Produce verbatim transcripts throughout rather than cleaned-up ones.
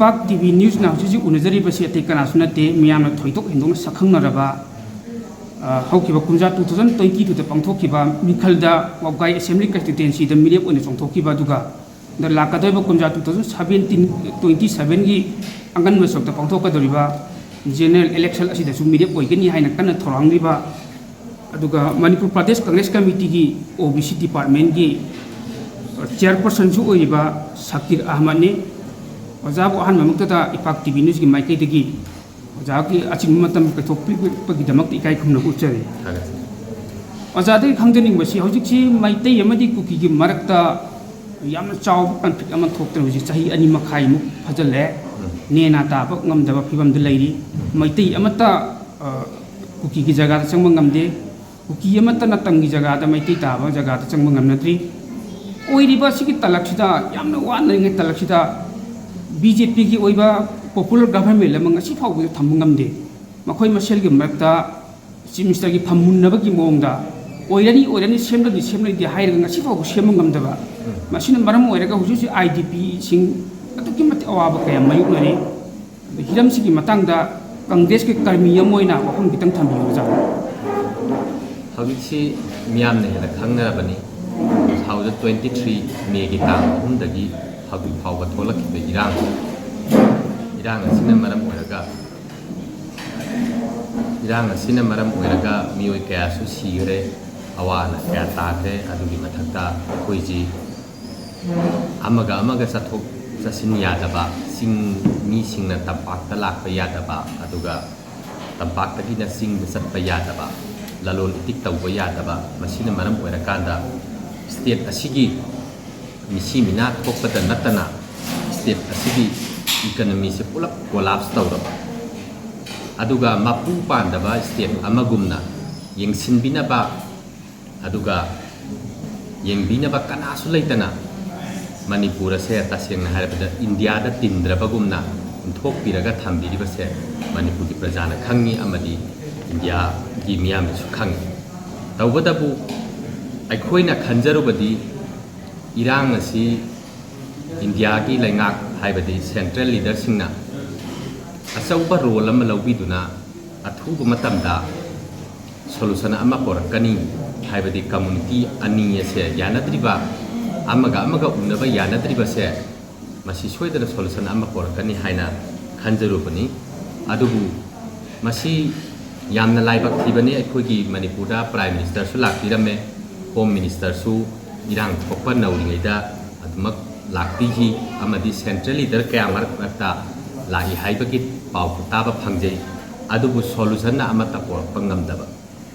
ꯏꯄꯥꯛ T V ꯅ꯭ꯌꯨꯁꯅ ꯍꯧꯖꯤꯛ ꯍꯧꯖꯤꯛ ꯎꯅꯖꯔꯤꯕꯁꯤ ꯑꯇꯩ ꯀꯅꯥꯁꯨ ꯅꯠꯇꯦ, ꯃꯤꯌꯥꯝꯅ ꯊꯣꯏꯗꯣꯛ ꯍꯦꯟꯗꯣꯛꯅ ꯁꯛꯈꯪꯅꯔꯕ, ꯑ, ꯍꯧꯈꯤꯕ ꯀꯨꯝꯖꯥ two thousand twenty twoꯗ ꯄꯥꯡꯊꯣꯛꯈꯤꯕ ꯃꯤꯈꯜꯗ ꯋꯥꯕꯒꯥꯏ ꯑꯦꯁꯦꯝꯕ꯭ꯂꯤ ꯀꯟꯁꯇꯤꯇ꯭ꯋꯦꯟꯁꯤꯗ ꯃꯤꯔꯦꯞ ꯑꯣꯏꯅ ꯆꯣꯡꯊꯣꯛꯈꯤꯕ, ꯑꯗꯨꯒ ꯍꯟꯗꯛ ꯂꯥꯛꯀꯗꯧꯔꯤꯕ ꯀꯨꯝꯖꯥ two thousand seventeen twenty sevenꯒꯤ ꯑꯉꯟꯕ ꯁꯔꯨꯛꯇ ꯄꯥꯡꯊꯣꯛꯀꯗꯧꯔꯤꯕ ꯖꯦꯅꯔꯦꯜ ꯏꯂꯦꯛꯁꯟ ꯑꯁꯤꯗꯁꯨ ꯃꯤꯔꯦꯞ ꯑꯣꯏꯒꯅꯤ ꯍꯥꯏꯅ ꯀꯟꯅ ꯊꯧꯔꯥꯡꯂꯤꯕ, ꯑꯗꯨꯒ ꯃꯅꯤꯄꯨꯔ ꯄ꯭ꯔꯗꯦꯁ ꯀꯪꯒ꯭ꯔꯦꯁ ꯀꯃꯤꯇꯤꯒꯤ ꯑꯣ ꯕꯤ ꯁꯤ ꯗꯤꯄꯥꯔꯠꯃꯦꯟꯒꯤ ꯆꯤꯌꯔꯄꯔꯁꯟꯁꯨ ꯑꯣꯏꯔꯤꯕ ꯁꯀꯤꯔ ꯑꯍꯃꯗꯅꯤ꯫ ꯑꯣꯖꯥꯕꯨ ꯑꯍꯥꯟꯕꯃꯛꯇꯗ ꯏꯄꯥꯛ ꯇꯤ ꯚꯤ ꯅ꯭ꯌꯨꯁꯀꯤ ꯃꯥꯏꯀꯩꯗꯒꯤ ꯑꯣꯖꯥꯒꯤ ꯑꯆꯤꯟꯕ ꯃꯇꯝ ꯀꯥꯏꯊꯣꯛꯄꯤꯕꯒꯤꯗꯃꯛꯇ ꯏꯀꯥꯏ ꯈꯨꯝꯅꯕ ꯎꯠꯆꯔꯤ꯫ ꯊꯥꯒꯠꯆꯔꯤ꯫ ꯑꯣꯖꯥꯗꯒꯤ ꯈꯪꯖꯅꯤꯡꯕꯁꯤ, ꯍꯧꯖꯤꯛꯁꯤ ꯃꯩꯇꯩ ꯑꯃꯗꯤ ꯀꯨꯀꯤꯒꯤ ꯃꯔꯛꯇ ꯌꯥꯝꯅ ꯆꯥꯎꯕ ꯀꯟꯐ꯭ꯂꯤꯛ ꯑꯃ ꯊꯣꯛꯇꯅ ꯍꯧꯖꯤꯛ ꯆꯍꯤ ꯑꯅꯤ ꯃꯈꯥꯏꯃꯨꯛ ꯐꯥꯖꯤꯜꯂꯦ꯫ ꯎꯝ꯫ ꯅꯦꯅꯥ ꯇꯥꯕ ꯉꯝꯗꯕ ꯐꯤꯕꯝꯗ ꯂꯩꯔꯤ꯫ ꯎꯝ꯫ ꯃꯩꯇꯩ ꯑꯃꯠꯇ, ꯑ, ꯀꯨꯀꯤꯒꯤ ꯖꯒꯥꯗ ꯆꯪꯕ ꯉꯝꯗꯦ꯫ ꯀꯨꯀꯤ ꯑꯃꯠꯇꯅ ꯇꯝꯒꯤ ꯖꯒꯥꯗ, ꯃꯩꯇꯩ ꯇꯥꯕ ꯖꯒꯥꯗ ꯆꯪꯕ ꯉꯝꯅꯗ꯭ꯔꯤ꯫ ꯑꯣꯏꯔꯤꯕ ꯑꯁꯤꯒꯤ ꯇꯂꯛꯁꯤꯗ, ꯌꯥꯝꯅ ꯋꯥꯅꯔꯤꯉꯩ ꯇꯂꯛꯁꯤꯗ, ꯕꯤ ꯖꯦ ꯄꯤꯒꯤ ꯑꯣꯏꯕ ꯄꯣꯄꯨꯂꯔ ꯒꯚꯔꯟꯃꯦꯟ ꯑꯃ ꯉꯁꯤ ꯐꯥꯎꯕꯗ ꯊꯝꯕ ꯉꯝꯗꯦ꯫ ꯃꯈꯣꯏ ꯃꯁꯦꯜꯒꯤ ꯃꯔꯛꯇ ꯆꯤꯐ ꯃꯤꯅꯤꯁꯇꯔꯒꯤ ꯐꯝꯃꯨꯟꯅꯕꯒꯤ ꯃꯑꯣꯡꯗ, "ꯑꯣꯏꯔꯅꯤ, ꯑꯣꯏꯔꯅꯤ, ꯁꯦꯝꯂꯅꯤ, ꯁꯦꯝꯂꯅꯤꯗꯤ" ꯍꯥꯏꯔꯒ ꯉꯁꯤ ꯐꯥꯎꯕ ꯁꯦꯝꯕ ꯉꯝꯗꯕ, ꯃꯁꯤꯅ ꯃꯔꯝ ꯑꯣꯏꯔꯒ ꯍꯧꯖꯤꯛ ꯍꯧꯖꯤꯛ ꯑꯥꯏ ꯗꯤ ꯄꯤꯁꯤꯡ ꯑꯗꯨꯛꯀꯤ ꯃꯇꯤꯛ ꯑꯋꯥꯕ ꯀꯌꯥ ꯃꯥꯌꯣꯛꯅꯔꯤ꯫ ꯑꯗꯣ ꯍꯤꯔꯝꯁꯤꯒꯤ ꯃꯇꯥꯡꯗ ꯀꯪꯒ꯭ꯔꯦꯁꯀꯤ ꯀꯔꯃꯤ ꯑꯃ ꯑꯣꯏꯅ ꯋꯥꯐꯝ ꯈꯤꯇꯪ ꯊꯝꯕꯤꯌꯨ, ꯑꯣꯖꯥ꯫ ꯍꯧꯖꯤꯛꯁꯤ ꯃꯤꯌꯥꯝꯅ ꯍꯦꯟꯅ ꯈꯪꯅꯔꯕꯅꯤ꯫ Two thousand twenty three ꯃꯦꯒꯤ ꯇꯥꯡ ꯑꯍꯨꯝꯗꯒꯤ ꯍꯧꯖꯤꯛ ꯐꯥꯎꯕ ꯊꯣꯛꯂꯛꯈꯤꯕ ꯏꯔꯥꯡ, ꯏꯔꯥꯡ ꯑꯁꯤꯅ ꯃꯔꯝ ꯑꯣꯏꯔꯒ, ꯏꯔꯥꯡ ꯑꯁꯤꯅ ꯃꯔꯝ ꯑꯣꯏꯔꯒ ꯃꯤꯑꯣꯏ ꯀꯌꯥꯁꯨ ꯁꯤꯈ꯭ꯔꯦ, ꯑꯋꯥ ꯑꯅꯥ ꯀꯌꯥ ꯇꯥꯈ꯭ꯔꯦ꯫ ꯑꯗꯨꯒꯤ ꯃꯊꯛꯇ ꯑꯩꯈꯣꯏꯁꯤ ꯑꯃꯒ ꯑꯃꯒ ꯆꯠꯊꯣꯛ ꯆꯠꯁꯤꯟ ꯌꯥꯗꯕ, ꯆꯤꯡ ꯃꯤꯁꯤꯡꯅ ꯇꯝꯄꯥꯛꯇ ꯂꯥꯛꯄ ꯌꯥꯗꯕ, ꯑꯗꯨꯒ ꯇꯝꯄꯥꯛꯇꯒꯤꯅ ꯆꯤꯡꯗ ꯆꯠꯄ ꯌꯥꯗꯕ, ꯂꯂꯣꯟ ꯏꯇꯤꯛ ꯇꯧꯕ ꯌꯥꯗꯕ, ꯃꯁꯤꯅ ꯃꯔꯝ ꯑꯣꯏꯔꯀꯥꯟꯗ ꯁ꯭ꯇꯦꯠ ꯑꯁꯤꯒꯤ ꯃꯤꯁꯤ ꯃꯤꯅꯥ ꯊꯣꯛꯄꯗ ꯅꯠꯇꯅ ꯁ꯭ꯇꯦꯠ ꯑꯁꯤꯒꯤ ꯏꯀꯅꯃꯤꯁꯦ ꯄꯨꯂꯞ ꯀꯣꯂꯥꯞꯁ ꯇꯧꯔꯕ, ꯑꯗꯨꯒ ꯃꯄꯨ ꯄꯥꯟꯗꯕ ꯁ꯭ꯇꯦꯠ ꯑꯃꯒꯨꯝꯅ ꯌꯦꯡꯁꯤꯟꯕꯤꯅꯕ, ꯑꯗꯨꯒ ꯌꯦꯡꯕꯤꯅꯕ ꯀꯅꯥꯁꯨ ꯂꯩꯇꯅ ꯃꯅꯤꯄꯨꯔ ꯑꯁꯦ ꯇꯁꯦꯡꯅ ꯍꯥꯏꯔꯕꯗ ꯏꯟꯗꯤꯌꯥꯗ ꯇꯤꯟꯗ꯭ꯔꯕꯒꯨꯝꯅ ꯏꯟꯊꯣꯛꯄꯤꯔꯒ ꯊꯝꯕꯤꯔꯤꯕꯁꯦ ꯃꯅꯤꯄꯨꯔꯒꯤ ꯄ꯭ꯔꯖꯥꯅ ꯈꯪꯉꯤ ꯑꯃꯗꯤ ꯏꯟꯗꯤꯌꯥꯒꯤ ꯃꯤꯌꯥꯝꯅꯁꯨ ꯈꯪꯉꯤ꯫ ꯇꯧꯕꯇꯕꯨ ꯑꯩꯈꯣꯏꯅ ꯈꯟꯖꯔꯨꯕꯗꯤ ꯏꯔꯥꯡ ꯑꯁꯤ ꯏꯟꯗꯤꯌꯥꯒꯤ ꯂꯩꯉꯥꯛ ꯍꯥꯏꯕꯗꯤ ꯁꯦꯟꯇ꯭ꯔꯦꯜ ꯂꯤꯗꯔꯁꯤꯡꯅ ꯑꯆꯧꯕ ꯔꯣꯜ ꯑꯃ ꯂꯧꯕꯤꯗꯨꯅ ꯑꯊꯨꯕ ꯃꯇꯝꯗ ꯁꯣꯂꯨꯁꯟ ꯑꯃ ꯄꯨꯔꯛꯀꯅꯤ꯫ ꯍꯥꯏꯕꯗꯤ ꯀꯝꯃꯨꯅꯤꯇꯤ ꯑꯅꯤ ꯑꯁꯦ ꯌꯥꯅꯗ꯭ꯔꯤꯕ, ꯑꯃꯒ ꯑꯃꯒ ꯎꯅꯕ ꯌꯥꯅꯗ꯭ꯔꯤꯕꯁꯦ, ꯃꯁꯤ ꯁꯣꯏꯗꯅ ꯁꯣꯂꯨꯁꯟ ꯑꯃ ꯄꯨꯔꯛꯀꯅꯤ ꯍꯥꯏꯅ ꯈꯟꯖꯔꯨꯕꯅꯤ꯫ ꯑꯗꯨꯕꯨ ꯃꯁꯤ ꯌꯥꯝꯅ ꯂꯥꯏꯕꯛ ꯊꯤꯕꯅꯤ꯫ ꯑꯩꯈꯣꯏꯒꯤ ꯃꯅꯤꯄꯨꯔꯗ ꯄ꯭ꯔꯥꯏꯝ ꯃꯤꯅꯤꯁꯇꯔꯁꯨ ꯂꯥꯛꯄꯤꯔꯝꯃꯦ, ꯍꯣꯝ ꯃꯤꯅꯤꯁꯇꯔꯁꯨ ꯏꯔꯥꯡ ꯊꯣꯛꯄ ꯅꯧꯔꯤꯉꯩꯗ ꯑꯗꯨꯃꯛ ꯂꯥꯛꯄꯤꯈꯤ, ꯑꯃꯗꯤ ꯁꯦꯟꯇ꯭ꯔꯦꯜ ꯂꯤꯗꯔ ꯀꯌꯥ ꯃꯔꯛ ꯃꯔꯛꯇ ꯂꯥꯛꯏ ꯍꯥꯏꯕꯒꯤ ꯄꯥꯎꯁꯨ ꯇꯥꯕ ꯐꯪꯖꯩ꯫ ꯑꯗꯨꯕꯨ ꯁꯣꯂꯨꯁꯟꯅ ꯑꯃꯠꯇ ꯄꯨꯔꯛꯄ ꯉꯝꯗꯕ꯫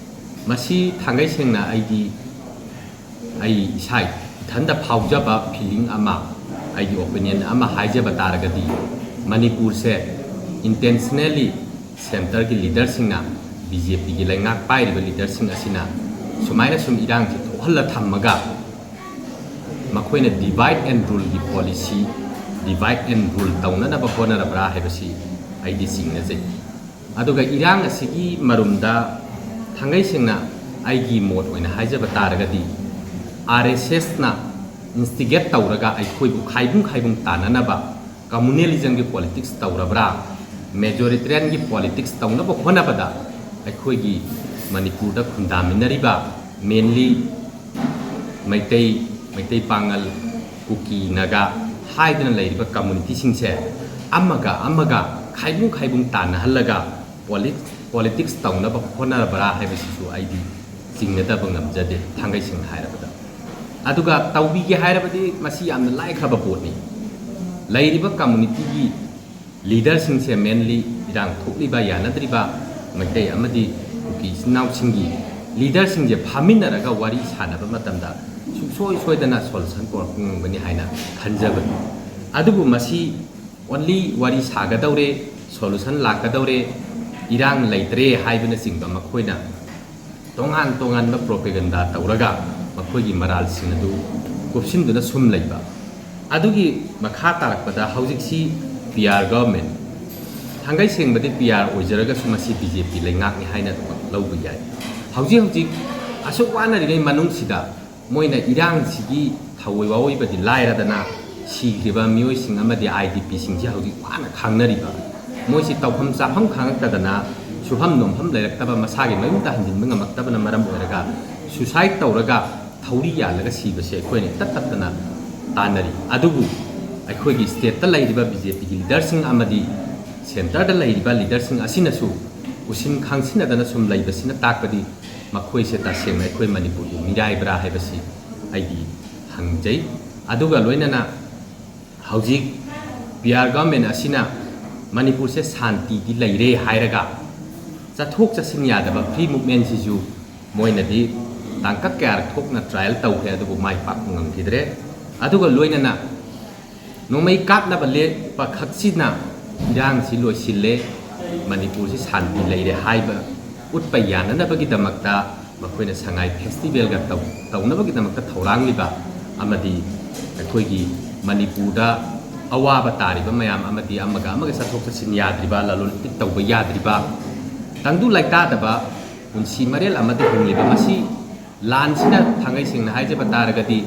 ꯃꯁꯤ ꯊꯥꯡꯒꯩ ꯁꯦꯡꯅ ꯑꯩꯗꯤ, ꯑꯩ ꯏꯁꯥ ꯏꯊꯟꯗ ꯐꯥꯎꯖꯕ ꯐꯤꯂꯤꯡ ꯑꯃ, ꯑꯩꯒꯤ ꯑꯣꯄꯤꯅꯤꯌꯟ ꯑꯃ ꯍꯥꯏꯖꯕ ꯇꯥꯔꯒꯗꯤ, ꯃꯅꯤꯄꯨꯔꯁꯦ ꯏꯟꯇꯦꯟꯁꯅꯦꯜꯂꯤ ꯁꯦꯟꯇꯔꯒꯤ ꯂꯤꯗꯔꯁꯤꯡꯅ, ꯕꯤ ꯖꯦ ꯄꯤꯒꯤ ꯂꯩꯉꯥꯛ ꯄꯥꯏꯔꯤꯕ ꯂꯤꯗꯔꯁꯤꯡ ꯑꯁꯤꯅ ꯁꯨꯃꯥꯏꯅ ꯁꯨꯝ ꯏꯔꯥꯡꯁꯤ ꯊꯣꯛꯍꯜꯂ ꯊꯝꯃꯒ ꯃꯈꯣꯏꯅ ꯗꯤꯚꯥꯏꯠ ꯑꯦꯟ ꯔꯨꯜꯒꯤ ꯄꯣꯂꯤꯁꯤ, ꯗꯤꯚꯥꯏꯠ ꯑꯦꯟ ꯔꯨꯜ ꯇꯧꯅꯅꯕ ꯍꯣꯠꯅꯔꯕ꯭ꯔꯥ ꯍꯥꯏꯕꯁꯤ ꯑꯩꯗꯤ ꯆꯤꯡꯅꯖꯩ꯫ ꯑꯗꯨꯒ ꯏꯔꯥꯡ ꯑꯁꯤꯒꯤ ꯃꯔꯨꯝꯗ ꯊꯥꯡꯒꯩ ꯁꯦꯡꯅ ꯑꯩꯒꯤ ꯃꯣꯠ ꯑꯣꯏꯅ ꯍꯥꯏꯖꯕ ꯇꯥꯔꯒꯗꯤ, ꯑꯥꯔ ꯑꯦꯁ ꯑꯦꯁꯅ ꯏꯟꯁꯇꯤꯒꯦꯠ ꯇꯧꯔꯒ ꯑꯩꯈꯣꯏꯕꯨ ꯈꯥꯏꯕꯨꯡ ꯈꯥꯏꯕꯨꯡ ꯇꯥꯅꯅꯕ ꯀꯝꯃꯨꯅꯦꯂꯤꯖꯝꯒꯤ ꯄꯣꯂꯤꯇꯤꯛꯁ ꯇꯧꯔꯕ꯭ꯔꯥ, ꯃꯦꯖꯣꯔꯤꯇꯦꯔꯤꯌꯟꯒꯤ ꯄꯣꯂꯤꯇꯤꯛꯁ ꯇꯧꯅꯕ ꯍꯣꯠꯅꯕꯗ ꯑꯩꯈꯣꯏꯒꯤ ꯃꯅꯤꯄꯨꯔꯗ ꯈꯨꯟꯗꯥꯃꯤꯟꯅꯔꯤꯕ, ꯃꯦꯟꯂꯤ ꯃꯩꯇꯩ, ꯃꯩꯇꯩ ꯄꯥꯉꯜ, ꯀꯨꯀꯤ, ꯅꯥꯒꯥ ꯍꯥꯏꯗꯅ ꯂꯩꯔꯤꯕ ꯀꯝꯃꯨꯅꯤꯇꯤꯁꯤꯡꯁꯦ ꯑꯃꯒ ꯑꯃꯒ ꯈꯥꯏꯕꯨꯡ ꯈꯥꯏꯕꯨꯡ ꯇꯥꯟꯅꯍꯜꯂꯒ ꯄꯣꯂꯤꯠ-, ꯄꯣꯂꯤꯇꯤꯛꯁ ꯇꯧꯅꯕ ꯍꯣꯠꯅꯔꯕ꯭ꯔꯥ ꯍꯥꯏꯕꯁꯤꯁꯨ ꯑꯩꯗꯤ ꯆꯤꯡꯅꯗꯕ ꯉꯝꯖꯗꯦ, ꯊꯥꯡꯒꯩ ꯁꯦꯡꯅ ꯍꯥꯏꯔꯕꯗ꯫ ꯑꯗꯨꯒ ꯇꯧꯕꯤꯒꯦ ꯍꯥꯏꯔꯕꯗꯤ ꯃꯁꯤ ꯌꯥꯝꯅ ꯂꯥꯏꯈ꯭ꯔꯕ ꯄꯣꯠꯅꯤ꯫ ꯂꯩꯔꯤꯕ ꯀꯝꯃꯨꯅꯤꯇꯤꯒꯤ ꯂꯤꯗꯔꯁꯤꯡꯁꯦ, ꯃꯦꯟꯂꯤ ꯏꯔꯥꯡ ꯊꯣꯛꯂꯤꯕ ꯌꯥꯅꯗ꯭ꯔꯤꯕ ꯃꯩꯇꯩ ꯑꯃꯗꯤ ꯀꯨꯀꯤ ꯏꯆꯤꯟ ꯏꯅꯥꯎꯁꯤꯡꯒꯤ ꯂꯤꯗꯔꯁꯤꯡꯁꯦ ꯐꯝꯃꯤꯟꯅꯔꯒ ꯋꯥꯔꯤ ꯁꯥꯟꯅꯕ ꯃꯇꯝꯗ ꯁꯨꯡꯁꯣꯏ ꯁꯣꯏꯗꯅ ꯁꯣꯂꯨꯁꯟ ꯄꯨꯔꯛꯄ ꯉꯝꯒꯅꯤ ꯍꯥꯏꯅ ꯈꯟꯖꯕꯅꯤ꯫ ꯑꯗꯨꯕꯨ ꯃꯁꯤ ꯑꯣꯟꯂꯤ ꯋꯥꯔꯤ ꯁꯥꯒꯗꯧꯔꯦ, ꯁꯣꯂꯨꯁꯟ ꯂꯥꯛꯀꯗꯧꯔꯦ, ꯏꯔꯥꯡ ꯂꯩꯇ꯭ꯔꯦ ꯍꯥꯏꯕꯅꯆꯤꯡꯕ ꯃꯈꯣꯏꯅ ꯇꯣꯉꯥꯟ ꯇꯣꯉꯥꯟꯕ ꯄ꯭ꯔꯣꯄꯦꯒꯟꯗꯥ ꯇꯧꯔꯒ ꯃꯈꯣꯏꯒꯤ ꯃꯔꯥꯜꯁꯤꯡ ꯑꯗꯨ ꯀꯨꯞꯁꯤꯟꯗꯨꯅ ꯁꯨꯝ ꯂꯩꯕ꯫ ꯑꯗꯨꯒꯤ ꯃꯈꯥ ꯇꯥꯔꯛꯄꯗ ꯍꯧꯖꯤꯛꯁꯤ ꯄꯤ ꯑꯥꯔ ꯒꯚꯔꯟꯃꯦꯟ, ꯊꯥꯡꯒꯩ ꯁꯦꯡꯕꯗꯤ ꯄꯤ ꯑꯥꯔ ꯑꯣꯏꯖꯔꯒꯁꯨ ꯃꯁꯤ ꯕꯤ ꯖꯦ ꯄꯤ ꯂꯩꯉꯥꯛꯅꯤ ꯍꯥꯏꯅ ꯑꯗꯨꯃꯛ ꯂꯧꯕ ꯌꯥꯏ꯫ ꯍꯧꯖꯤꯛ ꯍꯧꯖꯤꯛ ꯑꯁꯨꯛ ꯋꯥꯅꯔꯤꯉꯩ ꯃꯅꯨꯡꯁꯤꯗ ꯃꯣꯏꯅ ꯏꯔꯥꯡꯁꯤꯒꯤ ꯊꯑꯣꯏ ꯋꯥꯑꯣꯏꯕꯗꯤ ꯂꯥꯏꯔꯗꯅ, ꯁꯤꯈ꯭ꯔꯤꯕ ꯃꯤꯑꯣꯏꯁꯤꯡ ꯑꯃꯗꯤ ꯑꯥꯏ ꯗꯤ ꯄꯤꯁꯤꯡꯁꯤ ꯍꯧꯖꯤꯛ ꯋꯥꯅ ꯈꯥꯡꯅꯔꯤꯕ, ꯃꯣꯏꯁꯤ ꯇꯧꯐꯝ ꯆꯥꯐꯝ ꯈꯪꯉꯛꯇꯗꯅ, ꯁꯨꯐꯝ ꯅꯣꯝꯐꯝ ꯂꯩꯔꯛꯇꯕ, ꯃꯁꯥꯒꯤ ꯃꯌꯨꯝꯗ ꯍꯟꯖꯤꯟꯕ ꯉꯝꯃꯛꯇꯕꯅ ꯃꯔꯝ ꯑꯣꯏꯔꯒ suicide ꯇꯧꯔꯒ ꯊꯧꯔꯤ ꯌꯥꯜꯂꯒ ꯁꯤꯕꯁꯦ ꯑꯩꯈꯣꯏꯅ ꯏꯇꯠ ꯇꯠꯇꯅ ꯇꯥꯟꯅꯔꯤ꯫ ꯑꯗꯨꯕꯨ ꯑꯩꯈꯣꯏꯒꯤ stateꯇ ꯂꯩꯔꯤꯕ ꯕꯤ ꯖꯦ ꯄꯤꯒꯤ leaderꯁꯤꯡ ꯑꯃꯗꯤ centreꯗ ꯂꯩꯔꯤꯕ leaderꯁꯤꯡ ꯑꯁꯤꯅꯁꯨ ꯎꯁꯤꯟ ꯈꯥꯡꯁꯤꯟꯅꯗꯅ ꯁꯨꯝ ꯂꯩꯕꯁꯤꯅ ꯇꯥꯛꯄꯗꯤ ꯃꯈꯣꯏꯁꯦ ꯇꯁꯦꯡꯅ ꯑꯩꯈꯣꯏ ꯃꯅꯤꯄꯨꯔꯒꯤ ꯃꯤꯔꯥꯏꯕ꯭ꯔꯥ ꯍꯥꯏꯕꯁꯤ ꯑꯩꯗꯤ ꯍꯪꯖꯩ꯫ ꯑꯗꯨꯒ ꯂꯣꯏꯅꯅ ꯍꯧꯖꯤꯛ ꯕꯤ ꯑꯥꯔ government ꯑꯁꯤꯅ ꯃꯅꯤꯄꯨꯔꯁꯦ ꯁꯥꯟꯇꯤꯗꯤ ꯂꯩꯔꯦ ꯍꯥꯏꯔꯒ ꯆꯠꯊꯣꯛ ꯆꯠꯁꯤꯟ ꯌꯥꯗꯕ free movementꯁꯤꯁꯨ ꯃꯣꯏꯅꯗꯤ ꯇꯥꯡꯀꯛ ꯀꯌꯥꯔꯛ ꯊꯣꯛꯅ trial ꯇꯧꯈ꯭ꯔꯦ, ꯑꯗꯨꯕꯨ ꯃꯥꯏ ꯄꯥꯛꯄ ꯉꯝꯈꯤꯗ꯭ꯔꯦ꯫ ꯑꯗꯨꯒ ꯂꯣꯏꯅꯅ ꯅꯣꯡꯃꯩ ꯀꯥꯞꯅꯕ ꯂꯦꯞꯄ ꯈꯛꯁꯤꯅ ꯏꯔꯥꯡꯁꯤ ꯂꯣꯏꯁꯤꯜꯂꯦ, ꯃꯅꯤꯄꯨꯔꯁꯤ ꯁꯥꯟꯇꯤ ꯂꯩꯔꯦ ꯍꯥꯏꯕ ꯎꯠꯄ ꯌꯥꯅꯅꯕꯒꯤꯗꯃꯛꯇ ꯃꯈꯣꯏꯅ ꯁꯉꯥꯏ festivalꯒ ꯇꯧ-, ꯇꯧꯅꯕꯒꯤꯗꯃꯛꯇ ꯊꯧꯔꯥꯡꯂꯤꯕ ꯑꯃꯗꯤ ꯑꯩꯈꯣꯏꯒꯤ ꯃꯅꯤꯄꯨꯔꯗ ꯑꯋꯥꯕ ꯇꯥꯔꯤꯕ ꯃꯌꯥꯝ ꯑꯃꯗꯤ ꯑꯃꯒ ꯑꯃꯒ ꯆꯠꯊꯣꯛ ꯆꯠꯁꯤꯟ ꯌꯥꯗ꯭ꯔꯤꯕ, ꯂꯂꯣꯟ ꯏꯇꯤꯛ ꯇꯧꯕ ꯌꯥꯗ꯭ꯔꯤꯕ, ꯇꯪꯗꯨ ꯂꯩꯇꯥꯗꯕ ꯄꯨꯟꯁꯤ ꯃꯔꯦꯜ ꯑꯃꯗ ꯍꯤꯡꯂꯤꯕ ꯃꯁꯤ ꯂꯥꯟꯁꯤꯅ ꯊꯥꯡꯒꯩ ꯁꯦꯡꯅ ꯍꯥꯏꯖꯕ ꯇꯥꯔꯒꯗꯤ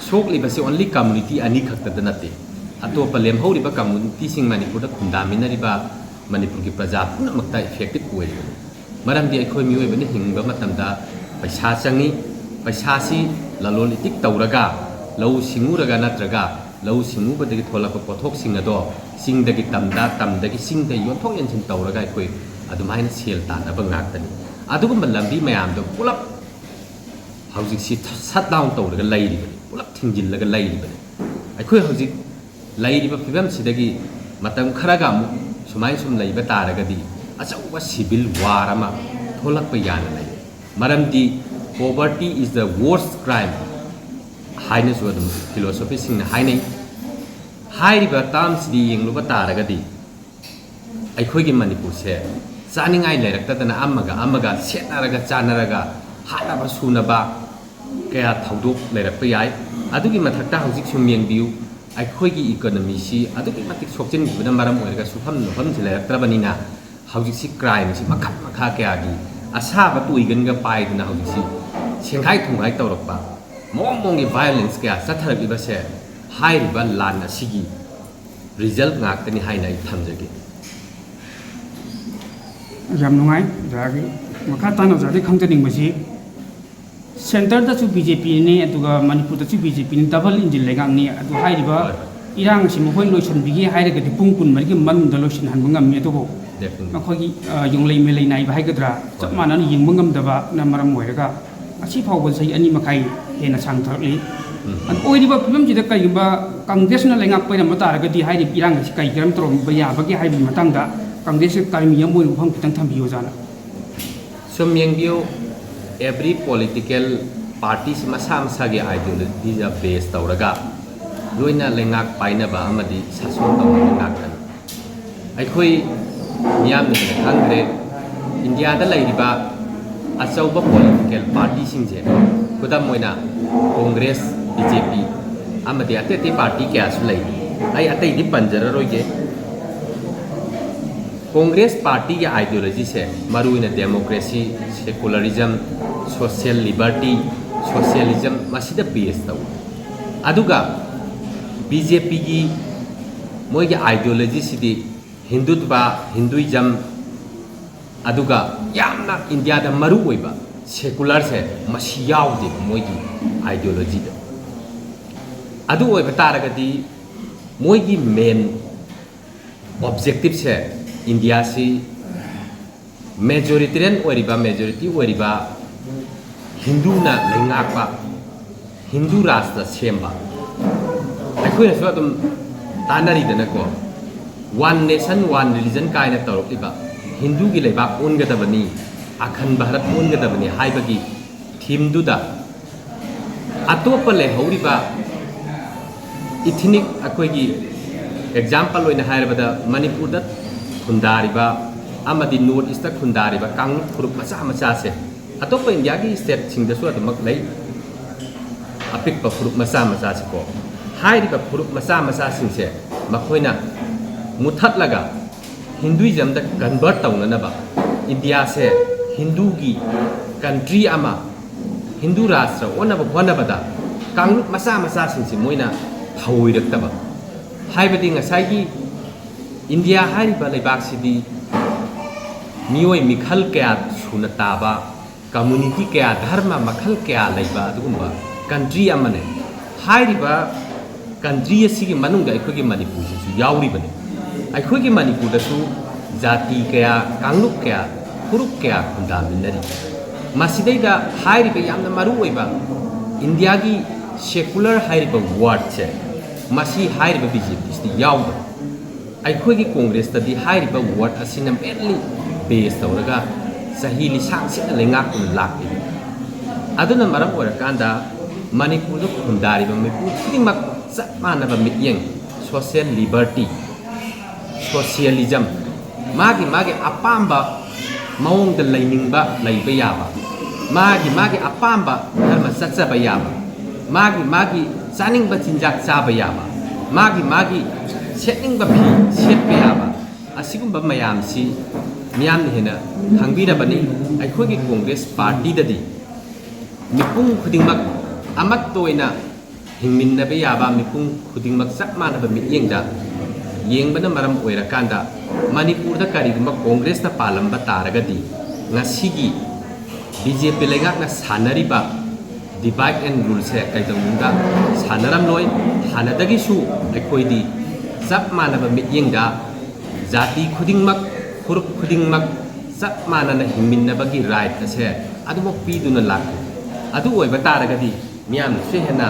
ꯁꯣꯛꯂꯤꯕꯁꯤ only community ꯑꯅꯤ ꯈꯛꯇꯗ ꯅꯠꯇꯦ, ꯑꯇꯣꯞꯄ ꯂꯦꯝꯍꯧꯔꯤꯕ communityꯁꯤꯡ ꯃꯅꯤꯄꯨꯔꯗ ꯈꯨꯟꯗꯥꯃꯤꯟꯅꯔꯤꯕ ꯃꯅꯤꯄꯨꯔꯒꯤ ꯄ꯭ꯔꯖꯥ ꯄꯨꯝꯅꯃꯛꯇ effective ꯑꯣꯏꯔꯤꯕꯅꯤ꯫ ꯃꯔꯝꯗꯤ ꯑꯩꯈꯣꯏ ꯃꯤꯑꯣꯏꯕꯅ ꯍꯤꯡꯕ ꯃꯇꯝꯗ ꯄꯩꯁꯥ ꯆꯪꯏ, ꯄꯩꯁꯥꯁꯤ ꯂꯂꯣꯟ ꯏꯇꯤꯛ ꯇꯧꯔꯒ, ꯂꯧꯎ ꯁꯤꯡꯎꯔꯒ ꯅꯠꯇ꯭ꯔꯒ ꯂꯧꯎ ꯁꯤꯡꯎꯕꯗꯒꯤ ꯊꯣꯛꯂꯛꯄ ꯄꯣꯠꯊꯣꯛꯁꯤꯡ ꯑꯗꯣ ꯆꯤꯡꯗꯒꯤ ꯇꯝꯗ, ꯇꯝꯗꯒꯤ ꯆꯤꯡꯗ ꯌꯣꯟꯊꯣꯛ ꯌꯣꯟꯁꯤꯟ ꯇꯧꯔꯒ ꯑꯩꯈꯣꯏ ꯑꯗꯨꯃꯥꯏꯅ ꯁꯦꯜ ꯇꯥꯟꯅꯕ ꯉꯥꯛꯇꯅꯤ꯫ ꯑꯗꯨꯒꯨꯝꯕ ꯂꯝꯕꯤ ꯃꯌꯥꯝꯗꯣ ꯄꯨꯂꯞ ꯍꯧꯖꯤꯛꯁꯤ shut down ꯇꯧꯔꯒ ꯂꯩꯔꯤꯕꯅꯤ, ꯄꯨꯂꯞ ꯊꯤꯡꯖꯤꯜꯂꯒ ꯂꯩꯔꯤꯕꯅꯤ꯫ ꯑꯩꯈꯣꯏ ꯍꯧꯖꯤꯛ ꯂꯩꯔꯤꯕ ꯐꯤꯕꯝꯁꯤꯗꯒꯤ ꯃꯇꯝ ꯈꯔꯒ ꯑꯃꯨꯛ ꯁꯨꯃꯥꯏꯅ ꯁꯨꯝ ꯂꯩꯕ ꯇꯥꯔꯒꯗꯤ ꯑꯆꯧꯕ civil war ꯑꯃ ꯊꯣꯛꯂꯛꯄ ꯌꯥꯅ ꯂꯩ꯫ ꯃꯔꯝꯗꯤ poverty is the worst crime ꯍꯥꯏꯅꯁꯨ ꯑꯗꯨꯝ philosophyꯁꯤꯡꯅ ꯍꯥꯏꯅꯩ꯫ ꯍꯥꯏꯔꯤꯕ termꯁꯤꯗꯤ ꯌꯦꯡꯂꯨꯕ ꯇꯥꯔꯒꯗꯤ ꯑꯩꯈꯣꯏꯒꯤ ꯃꯅꯤꯄꯨꯔꯁꯦ ꯆꯥꯅꯤꯡꯉꯥꯏ ꯂꯩꯔꯛꯇꯗꯅ ꯑꯃꯒ ꯑꯃꯒ ꯁꯦꯠꯅꯔꯒ ꯆꯥꯅꯔꯒ ꯍꯥꯠꯅꯕ ꯁꯨꯅꯕ ꯀꯌꯥ ꯊꯧꯗꯣꯛ ꯂꯩꯔꯛꯄ ꯌꯥꯏ꯫ ꯑꯗꯨꯒꯤ ꯃꯊꯛꯇ ꯍꯧꯖꯤꯛ ꯁꯨꯝ ꯌꯦꯡꯕꯤꯌꯨ, ꯑꯩꯈꯣꯏꯒꯤ economyꯁꯤ ꯑꯗꯨꯛꯀꯤ ꯃꯇꯤꯛ ꯁꯣꯛꯆꯤꯟꯈꯤꯕꯅ ꯃꯔꯝ ꯑꯣꯏꯔꯒ ꯁꯨꯐꯝ ꯅꯣꯝꯐꯝꯁꯤ ꯂꯩꯔꯛꯇ꯭ꯔꯕꯅꯤꯅ ꯍꯧꯖꯤꯛꯁꯤ crimeꯁꯤ ꯃꯈꯜ ꯃꯈꯥ ꯀꯌꯥꯒꯤ ꯑꯁꯥꯕ ꯇꯣꯏꯒꯟꯒ ꯄꯥꯏꯗꯅ ꯍꯧꯖꯤꯛꯁꯤ ꯁꯦꯡꯒꯥꯏ ꯊꯨꯝꯒꯥꯏ ꯇꯧꯔꯛꯄ, ꯃꯑꯣꯡ ꯃꯑꯣꯡꯒꯤ violence ꯀꯌꯥ ꯆꯠꯊꯔꯛꯂꯤꯕꯁꯦ ꯍꯥꯏꯔꯤꯕ ꯂꯥꯟ ꯑꯁꯤꯒꯤ ꯔꯤꯖꯜ ꯉꯥꯛꯇꯅꯤ ꯍꯥꯏꯅ ꯑꯩ ꯊꯝꯖꯒꯦ꯫ ꯌꯥꯝ ꯅꯨꯡꯉꯥꯏ ꯑꯣꯖꯥꯒꯤ꯫ ꯃꯈꯥ ꯇꯥꯅ ꯑꯣꯖꯥꯗꯒꯤ ꯈꯪꯖꯅꯤꯡꯕꯁꯤ, ꯁꯦꯟꯇꯔꯗꯁꯨ ꯕꯤ ꯖꯦ ꯄꯤꯅꯤ, ꯑꯗꯨꯒ ꯃꯅꯤꯄꯨꯔꯗꯁꯨ ꯕꯤ ꯖꯦ ꯄꯤꯅꯤ, ꯗꯕꯜ ꯏꯟꯖꯤꯟ ꯂꯩꯉꯥꯛꯅꯤ꯫ ꯑꯗꯨ ꯍꯥꯏꯔꯤꯕ ꯍꯣꯏ, ꯍꯣꯏ꯫ ꯏꯔꯥꯡ ꯑꯁꯤ ꯃꯈꯣꯏ ꯂꯣꯏꯁꯤꯟꯕꯤꯒꯦ ꯍꯥꯏꯔꯒꯗꯤ ꯄꯨꯡ ꯀꯨꯟꯃꯔꯤꯒꯤ ꯃꯅꯨꯡꯗ ꯂꯣꯏꯁꯤꯟꯍꯟꯕ ꯉꯝꯃꯤ꯫ ꯑꯗꯨꯕꯨ Definitely. ꯃꯈꯣꯏꯒꯤ, ꯑ, ꯌꯣꯡꯂꯩ ꯃꯦꯂꯩ ꯅꯥꯏꯕ ꯍꯥꯏꯒꯗ꯭ꯔꯥ, ꯆꯞ ꯃꯥꯟꯅꯅ ꯌꯦꯡꯕ ꯉꯝꯗꯕꯅ ꯃꯔꯝ ꯑꯣꯏꯔꯒ ꯉꯁꯤ ꯐꯥꯎꯕ ꯆꯍꯤ ꯑꯅꯤ ꯃꯈꯥꯏ ꯍꯦꯟꯅ ꯁꯥꯡꯊꯔꯛꯂꯤ꯫ ꯎꯝ꯫ ꯑꯗꯨ ꯑꯣꯏꯔꯤꯕ ꯐꯤꯕꯝꯁꯤꯗ ꯀꯔꯤꯒꯨꯝꯕ ꯀꯪꯒ꯭ꯔꯦꯁꯅ ꯂꯩꯉꯥꯛ ꯄꯥꯏꯔꯝꯕ ꯇꯥꯔꯒꯗꯤ ꯍꯥꯏꯔꯤꯕ ꯏꯔꯥꯡ ꯑꯁꯤ ꯀꯔꯤ ꯀꯔꯝ ꯇꯧꯔꯝꯕ ꯌꯥꯕꯒꯦ ꯍꯥꯏꯕꯒꯤ ꯃꯇꯥꯡꯗ ꯀꯪꯒ꯭ꯔꯦꯁꯀꯤ ꯀꯔꯃꯤ ꯑꯃ ꯑꯣꯏꯅ ꯋꯥꯐꯝ ꯈꯤꯇꯪ ꯊꯝꯕꯤꯌꯨ ꯑꯣꯖꯥꯅ꯫ ꯁꯨꯝ ꯌꯦꯡꯕꯤꯌꯨ, every political partyꯁꯤ ꯃꯁꯥ ꯃꯁꯥꯒꯤ ideologyꯗ base ꯇꯧꯔꯒ ꯂꯣꯏꯅ ꯂꯩꯉꯥꯛ ꯄꯥꯏꯅꯕ ꯑꯃꯗꯤ ꯁꯥꯁꯣꯟ ꯇꯧꯅꯕ ꯉꯥꯛꯇꯅꯤ꯫ ꯑꯩꯈꯣꯏ ꯃꯤꯌꯥꯝꯅ ꯍꯦꯟꯅ ꯈꯪꯈ꯭ꯔꯦ, ꯏꯟꯗꯤꯌꯥꯗ ꯂꯩꯔꯤꯕ ꯑꯆꯧꯕ political partyꯁꯤꯡꯁꯦ, ꯈꯨꯗꯝ ꯑꯣꯏꯅ ꯀꯣꯡꯒ꯭ꯔꯦꯁ, ꯕꯤ ꯖꯦ ꯄꯤ ꯑꯃꯗꯤ ꯑꯇꯩ ꯑꯇꯩ party ꯀꯌꯥꯁꯨ ꯂꯩ꯫ ꯑꯩ ꯑꯇꯩꯗꯤ ꯄꯟꯖꯔꯔꯣꯏꯒꯦ꯫ ꯀꯣꯡꯒ꯭ꯔꯦꯁ partyꯒꯤ ideologyꯁꯦ ꯃꯔꯨꯑꯣꯏꯅ democracy, secularism, social liberty, socialism ꯃꯁꯤꯗ base ꯇꯧꯏ꯫ ꯑꯗꯨꯒ ꯕꯤ ꯖꯦ ꯄꯤꯒꯤ ꯃꯣꯏꯒꯤ ideologyꯁꯤꯗꯤ ꯍꯤꯟꯗꯨꯠꯕ, Hinduism, ꯑꯗꯨꯒ ꯌꯥꯝꯅ ꯏꯟꯗꯤꯌꯥꯗ ꯃꯔꯨ ꯑꯣꯏꯕ secularꯁꯦ ꯃꯁꯤ ꯌꯥꯎꯗꯦꯕ ꯃꯣꯏꯒꯤ ideologyꯗ꯫ ꯑꯗꯨ ꯑꯣꯏꯕ ꯇꯥꯔꯒꯗꯤ ꯃꯣꯏꯒꯤ main objectiveꯁꯦ ꯏꯟꯗꯤꯌꯥꯁꯤ majoritarian ꯑꯣꯏꯔꯤꯕ, majority ꯑꯣꯏꯔꯤꯕ ꯍꯤꯟꯗꯨꯅ ꯂꯩꯉꯥꯛꯄ ꯍꯤꯟꯗꯨ ꯔꯥꯁꯇ꯭ꯔ ꯁꯦꯝꯕ꯫ ꯑꯩꯈꯣꯏꯅꯁꯨ ꯑꯗꯨꯝ ꯇꯥꯟꯅꯔꯤꯗꯅꯀꯣ, one nation one religion ꯀꯥꯏꯅ ꯇꯧꯔꯛꯂꯤꯕ, ꯍꯤꯟꯗꯨꯒꯤ ꯂꯩꯕꯥꯛ ꯑꯣꯟꯒꯗꯕꯅꯤ, ꯑꯈꯟ ꯚꯥꯔꯠ ꯑꯣꯟꯒꯗꯕꯅꯤ ꯍꯥꯏꯕꯒꯤ themeꯗꯨꯗ ꯑꯇꯣꯞꯄ ꯂꯩꯍꯧꯔꯤꯕ ethnic, ꯑꯩꯈꯣꯏꯒꯤ example ꯑꯣꯏꯅ ꯍꯥꯏꯔꯕꯗ ꯃꯅꯤꯄꯨꯔꯗ ꯈꯨꯟꯗꯥꯔꯤꯕ ꯑꯃꯗꯤ North Eastꯇ ꯈꯨꯟꯗꯥꯔꯤꯕ ꯀꯥꯡꯂꯨꯞ ꯐꯨꯔꯨꯞ ꯃꯆꯥ ꯃꯆꯥꯁꯦ, ꯑꯇꯣꯞꯄ ꯏꯟꯗꯤꯌꯥꯒꯤ stateꯁꯤꯡꯗꯁꯨ ꯑꯗꯨꯃꯛ ꯂꯩ, ꯑꯄꯤꯛꯄ ꯐꯨꯔꯨꯞ ꯃꯆꯥ ꯃꯆꯥꯁꯤꯀꯣ꯫ ꯍꯥꯏꯔꯤꯕ ꯐꯨꯔꯨꯞ ꯃꯆꯥ ꯃꯆꯥꯁꯤꯡꯁꯦ ꯃꯈꯣꯏꯅ ꯃꯨꯊꯠꯂꯒ Hinduismꯗ convert ꯇꯧꯅꯅꯕ, ꯏꯟꯗꯤꯌꯥꯁꯦ ꯍꯤꯟꯗꯨꯒꯤ country ꯑꯃ, ꯍꯤꯟꯗꯨ ꯔꯥꯁꯇ꯭ꯔ ꯑꯣꯟꯅꯕ ꯍꯣꯠꯅꯕꯗ ꯀꯥꯡꯂꯨꯞ ꯃꯆꯥ ꯃꯆꯥꯁꯤꯡꯁꯤ ꯃꯣꯏꯅ ꯊꯧꯑꯣꯏꯔꯛꯇꯕ꯫ ꯍꯥꯏꯕꯗꯤ ꯉꯁꯥꯏꯒꯤ ꯏꯟꯗꯤꯌꯥ ꯍꯥꯏꯔꯤꯕ ꯂꯩꯕꯥꯛꯁꯤꯗꯤ ꯃꯤꯑꯣꯏ ꯃꯤꯈꯜ ꯀꯌꯥ ꯁꯨꯅ ꯇꯥꯕ, ꯀꯝꯃ꯭ꯌꯨꯅꯤꯇꯤ ꯀꯌꯥ, ꯙꯔꯃ ꯃꯈꯜ ꯀꯌꯥ ꯂꯩꯕ ꯑꯗꯨꯒꯨꯝꯕ ꯀꯟꯇ꯭ꯔꯤ ꯑꯃꯅꯤ꯫ ꯍꯥꯏꯔꯤꯕ ꯀꯟꯇ꯭ꯔꯤ ꯑꯁꯤꯒꯤ ꯃꯅꯨꯡꯗ ꯑꯩꯈꯣꯏꯒꯤ ꯃꯅꯤꯄꯨꯔꯁꯤꯁꯨ ꯌꯥꯎꯔꯤꯕꯅꯤ꯫ ꯑꯩꯈꯣꯏꯒꯤ ꯃꯅꯤꯄꯨꯔꯗꯁꯨ ꯖꯥꯇꯤ ꯀꯌꯥ, ꯀꯥꯡꯂꯨꯞ ꯀꯌꯥ, ꯐꯨꯔꯨꯞ ꯀꯌꯥ ꯈꯨꯟꯗꯥꯃꯤꯟꯅꯔꯤ꯫ ꯃꯁꯤꯗꯩꯗ ꯍꯥꯏꯔꯤꯕ ꯌꯥꯝꯅ ꯃꯔꯨ ꯑꯣꯏꯕ ꯏꯟꯗꯤꯌꯥꯒꯤ ꯁꯦꯀꯨꯂꯔ ꯍꯥꯏꯔꯤꯕ ꯋꯥꯔꯗꯁꯦ, ꯃꯁꯤ ꯍꯥꯏꯔꯤꯕ ꯕꯤ ꯖꯦ ꯄꯤꯁꯤꯗꯤ ꯌꯥꯎꯗꯕ꯫ ꯑꯩꯈꯣꯏꯒꯤ ꯀꯣꯡꯒ꯭ꯔꯦꯁꯇꯗꯤ ꯍꯥꯏꯔꯤꯕ ꯋꯥꯔꯗ ꯑꯁꯤꯅ ꯃꯦꯟꯂꯤ ꯕꯦꯁ ꯇꯧꯔꯒ ꯆꯍꯤ ꯂꯤꯁꯥꯡ ꯁꯤꯠꯅ ꯂꯩꯉꯥꯛꯇꯨꯅ ꯂꯥꯛꯂꯤꯕꯅꯤ꯫ ꯑꯗꯨꯅ ꯃꯔꯝ ꯑꯣꯏꯔꯀꯥꯟꯗ ꯃꯅꯤꯄꯨꯔꯗ ꯈꯨꯟꯗꯥꯔꯤꯕ ꯃꯤꯄꯨꯝ ꯈꯨꯗꯤꯡꯃꯛ ꯆꯞ ꯃꯥꯟꯅꯕ ꯃꯤꯠꯌꯦꯡ, ꯁꯣꯁꯤꯌꯦꯜ ꯂꯤꯕꯔꯇꯤ, ꯁꯣꯁꯤꯌꯦꯂꯤꯖꯝ, ꯃꯥꯒꯤ ꯃꯥꯒꯤ ꯑꯄꯥꯝꯕ ꯃꯑꯣꯡꯗ ꯂꯩꯅꯤꯡꯕ ꯂꯩꯕ ꯌꯥꯕ, ꯃꯥꯒꯤ ꯃꯥꯒꯤ ꯑꯄꯥꯝꯕ ꯙꯔꯃ ꯆꯠꯆꯕ ꯌꯥꯕ, ꯃꯥꯒꯤ ꯃꯥꯒꯤ ꯆꯥꯅꯤꯡꯕ ꯆꯤꯟꯖꯥꯛ ꯆꯥꯕ ꯌꯥꯕ, ꯃꯥꯒꯤ ꯃꯥꯒꯤ ꯁꯦꯠꯅꯤꯡꯕ ꯐꯤ ꯁꯦꯠꯄ ꯌꯥꯕ, ꯑꯁꯤꯒꯨꯝꯕ ꯃꯌꯥꯝꯁꯤ ꯃꯤꯌꯥꯝꯅ ꯍꯦꯟꯅ ꯈꯪꯕꯤꯔꯕꯅꯤ꯫ ꯑꯩꯈꯣꯏꯒꯤ ꯀꯣꯡꯒ꯭ꯔꯦꯁ ꯄꯥꯔꯇꯤꯗꯗꯤ ꯃꯤꯄꯨꯝ ꯈꯨꯗꯤꯡꯃꯛ ꯑꯃꯠꯇ ꯑꯣꯏꯅ ꯍꯤꯡꯃꯤꯟꯅꯕ ꯌꯥꯕ, ꯃꯤꯄꯨꯝ ꯈꯨꯗꯤꯡꯃꯛ ꯆꯞ ꯃꯥꯟꯅꯕ ꯃꯤꯠꯌꯦꯡꯗ ꯌꯦꯡꯕꯅ ꯃꯔꯝ ꯑꯣꯏꯔꯀꯥꯟꯗ ꯃꯅꯤꯄꯨꯔꯗ ꯀꯔꯤꯒꯨꯝꯕ ꯀꯣꯡꯒ꯭ꯔꯦꯁꯅ ꯄꯥꯜꯂꯝꯕ ꯇꯥꯔꯒꯗꯤ ꯉꯁꯤꯒꯤ ꯕꯤ ꯖꯦ ꯄꯤ ꯂꯩꯉꯥꯛꯅ ꯁꯥꯟꯅꯔꯤꯕ divide and ruleꯁꯦ ꯀꯩꯗꯧꯅꯨꯡꯗ ꯁꯥꯟꯅꯔꯝꯂꯣꯏ꯫ ꯍꯥꯟꯅꯗꯒꯤꯁꯨ ꯑꯩꯈꯣꯏꯗꯤ ꯆꯞ ꯃꯥꯟꯅꯕ ꯃꯤꯠꯌꯦꯡꯗ ꯖꯥꯇꯤ ꯈꯨꯗꯤꯡꯃꯛ, ꯐꯨꯔꯨꯞ ꯈꯨꯗꯤꯡꯃꯛ ꯆꯞ ꯃꯥꯟꯅꯅ ꯍꯤꯡꯃꯤꯟꯅꯕꯒꯤ right ꯑꯁꯦ ꯑꯗꯨꯃꯛ ꯄꯤꯗꯨꯅ ꯂꯥꯛꯂꯤ꯫ ꯑꯗꯨ ꯑꯣꯏꯕ ꯇꯥꯔꯒꯗꯤ ꯃꯤꯌꯥꯝꯅꯁꯨ ꯍꯦꯟꯅ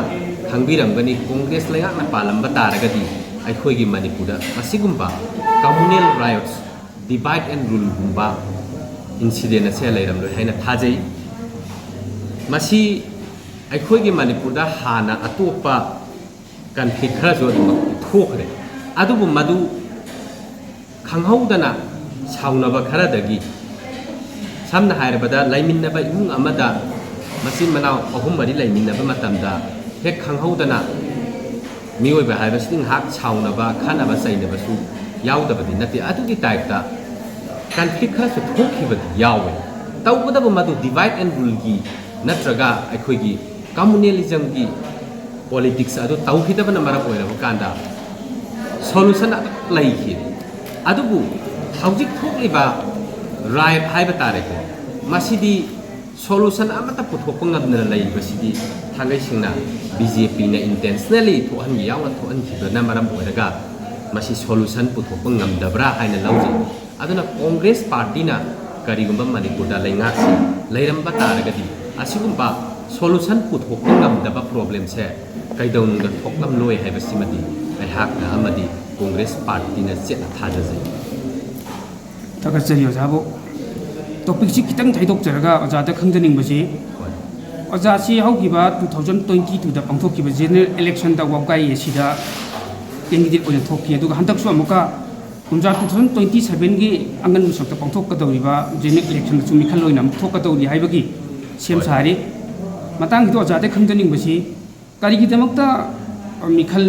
ꯈꯪꯕꯤꯔꯝꯒꯅꯤ, ꯀꯣꯡꯒ꯭ꯔꯦꯁ ꯂꯩꯉꯥꯛꯅ ꯄꯥꯜꯂꯝꯕ ꯇꯥꯔꯒꯗꯤ ꯑꯩꯈꯣꯏꯒꯤ ꯃꯅꯤꯄꯨꯔꯗ ꯃꯁꯤꯒꯨꯝꯕ communal riots, divide and ruleꯒꯨꯝꯕ incident ꯑꯁꯦ ꯂꯩꯔꯝꯂꯣꯏ ꯍꯥꯏꯅ ꯊꯥꯖꯩ꯫ ꯃꯁꯤ ꯑꯩꯈꯣꯏꯒꯤ ꯃꯅꯤꯄꯨꯔꯗ ꯍꯥꯟꯅ ꯑꯇꯣꯞꯄ conflict ꯈꯔꯁꯨ ꯑꯗꯨꯃꯛ ꯊꯣꯛꯈ꯭ꯔꯦ꯫ ꯑꯗꯨꯕꯨ ꯃꯗꯨ ꯈꯪꯍꯧꯗꯅ ꯁꯥꯎꯅꯕ ꯈꯔꯗꯒꯤ, ꯁꯝꯅ ꯍꯥꯏꯔꯕꯗ, ꯂꯩꯃꯤꯟꯅꯕ ꯏꯃꯨꯡ ꯑꯃꯗ ꯃꯆꯤꯟ ꯃꯅꯥꯎ ꯑꯍꯨꯝ ꯃꯔꯤ ꯂꯩꯃꯤꯟꯅꯕ ꯃꯇꯝꯗ ꯍꯦꯛ ꯈꯪꯍꯧꯗꯅ ꯃꯤꯑꯣꯏꯕ ꯍꯥꯏꯕꯁꯤꯗꯤ ꯉꯥꯏꯍꯥꯛ ꯁꯥꯎꯅꯕ, ꯈꯠꯅꯕ ꯆꯩꯅꯕꯁꯨ ꯌꯥꯎꯗꯕꯗꯤ ꯅꯠꯇꯦ꯫ ꯑꯗꯨꯒꯤ typeꯇ conflict ꯈꯔꯁꯨ ꯊꯣꯛꯈꯤꯕꯗꯤ ꯌꯥꯎꯋꯦ꯫ ꯇꯧꯕꯇꯕꯨ ꯃꯗꯨ divide and ruleꯒꯤ ꯅꯠꯇ꯭ꯔꯒ ꯑꯩꯈꯣꯏꯒꯤ communalismꯒꯤ ꯄꯣꯂꯤꯇꯤꯛꯁ ꯑꯗꯨ ꯇꯧꯈꯤꯗꯕꯅ ꯃꯔꯝ ꯑꯣꯏꯔꯕ ꯀꯥꯟꯗ ꯁꯣꯂꯨꯁꯟ ꯑꯗꯨꯝ ꯂꯩꯈꯤ꯫ ꯑꯗꯨꯕꯨ ꯍꯧꯖꯤꯛ ꯊꯣꯛꯂꯤꯕ ꯔꯥꯏꯞ ꯍꯥꯏꯕ ꯇꯥꯔꯦꯀꯣ, ꯃꯁꯤꯗꯤ ꯁꯣꯂꯨꯁꯟ ꯑꯃꯠꯇ ꯄꯨꯊꯣꯛꯄ ꯉꯝꯗꯅ ꯂꯩꯔꯤꯕꯁꯤꯗꯤ ꯊꯥꯡꯒꯩ ꯁꯦꯡꯅ ꯕꯤ ꯖꯦ ꯄꯤꯅ ꯏꯟꯇꯦꯟꯁꯅꯦꯜꯂꯤ ꯊꯣꯛꯍꯟꯈꯤ, ꯌꯥꯎꯅ ꯊꯣꯛꯍꯟꯈꯤꯕꯅ ꯃꯔꯝ ꯑꯣꯏꯔꯒ ꯃꯁꯤ ꯁꯣꯂꯨꯁꯟ ꯄꯨꯊꯣꯛꯄ ꯉꯝꯗꯕ꯭ꯔꯥ ꯍꯥꯏꯅ ꯂꯧꯖꯩ꯫ ꯑꯗꯨꯅ ꯀꯣꯡꯒ꯭ꯔꯦꯁ ꯄꯥꯔꯇꯤꯅ ꯀꯔꯤꯒꯨꯝꯕ ꯃꯅꯤꯄꯨꯔꯗ ꯂꯩꯉꯥꯛꯁꯤ ꯂꯩꯔꯝꯕ ꯇꯥꯔꯒꯗꯤ ꯑꯁꯤꯒꯨꯝꯕ ꯁꯣꯂꯨꯁꯟ ꯄꯨꯊꯣꯛꯄ ꯉꯝꯗꯕ ꯄ꯭ꯔꯣꯕ꯭ꯂꯦꯝꯁꯦ ꯀꯩꯗꯧꯅꯨꯡꯗ ꯊꯣꯛꯂꯝꯂꯣꯏ ꯍꯥꯏꯕꯁꯤꯃꯗꯤ ꯑꯩꯍꯥꯛꯅ ꯑꯃꯗꯤ ꯀꯣꯡꯒ꯭ꯔꯦꯁ ꯄꯥꯔꯇꯤꯅ ꯆꯦꯠꯅ ꯊꯥꯖꯖꯩ꯫ ꯊꯥꯒꯠꯆꯔꯤ ꯑꯣꯖꯥꯕꯨ꯫ ꯇꯣꯄꯤꯛꯁꯤ ꯈꯤꯇꯪ ꯊꯩꯗꯣꯛꯆꯔꯒ ꯑꯣꯖꯥꯗ ꯈꯪꯖꯅꯤꯡꯕꯁꯤ, ꯍꯣꯏ꯫ ꯑꯣꯖꯥꯁꯤ ꯍꯧꯈꯤꯕ two thousand twenty twoꯗ ꯄꯥꯡꯊꯣꯛꯈꯤꯕ ꯖꯦꯅꯔꯦꯜ ꯏꯂꯦꯛꯁꯟꯗ ꯋꯥꯕꯒꯥꯏ ꯑꯁꯤꯗ ꯀꯦꯟꯗꯤꯗꯦꯠ ꯑꯣꯏꯅ ꯊꯣꯛꯈꯤ, ꯑꯗꯨꯒ ꯍꯟꯗꯛꯁꯨ ꯑꯃꯨꯛꯀ ꯀꯨꯝꯖꯥ two thousand twenty sevenꯒꯤ ꯑꯉꯟꯕ ꯁꯔꯨꯛꯇ ꯄꯥꯡꯊꯣꯛꯀꯗꯧꯔꯤꯕ ꯖꯦꯅꯔꯦꯜ ꯏꯂꯦꯛꯁꯟꯗꯁꯨ ꯃꯤꯈꯜ ꯑꯣꯏꯅ ꯑꯃꯨꯛ ꯊꯣꯛꯀꯗꯧꯔꯤ ꯍꯥꯏꯕꯒꯤ ꯁꯦꯝ ꯍꯣꯏ꯫ ꯁꯥꯔꯤ꯫ ꯃꯇꯥꯡꯁꯤꯗ ꯑꯣꯖꯥꯗ ꯈꯪꯖꯅꯤꯡꯕꯁꯤ, ꯀꯔꯤꯒꯤꯗꯃꯛꯇ ꯃꯤꯈꯜ,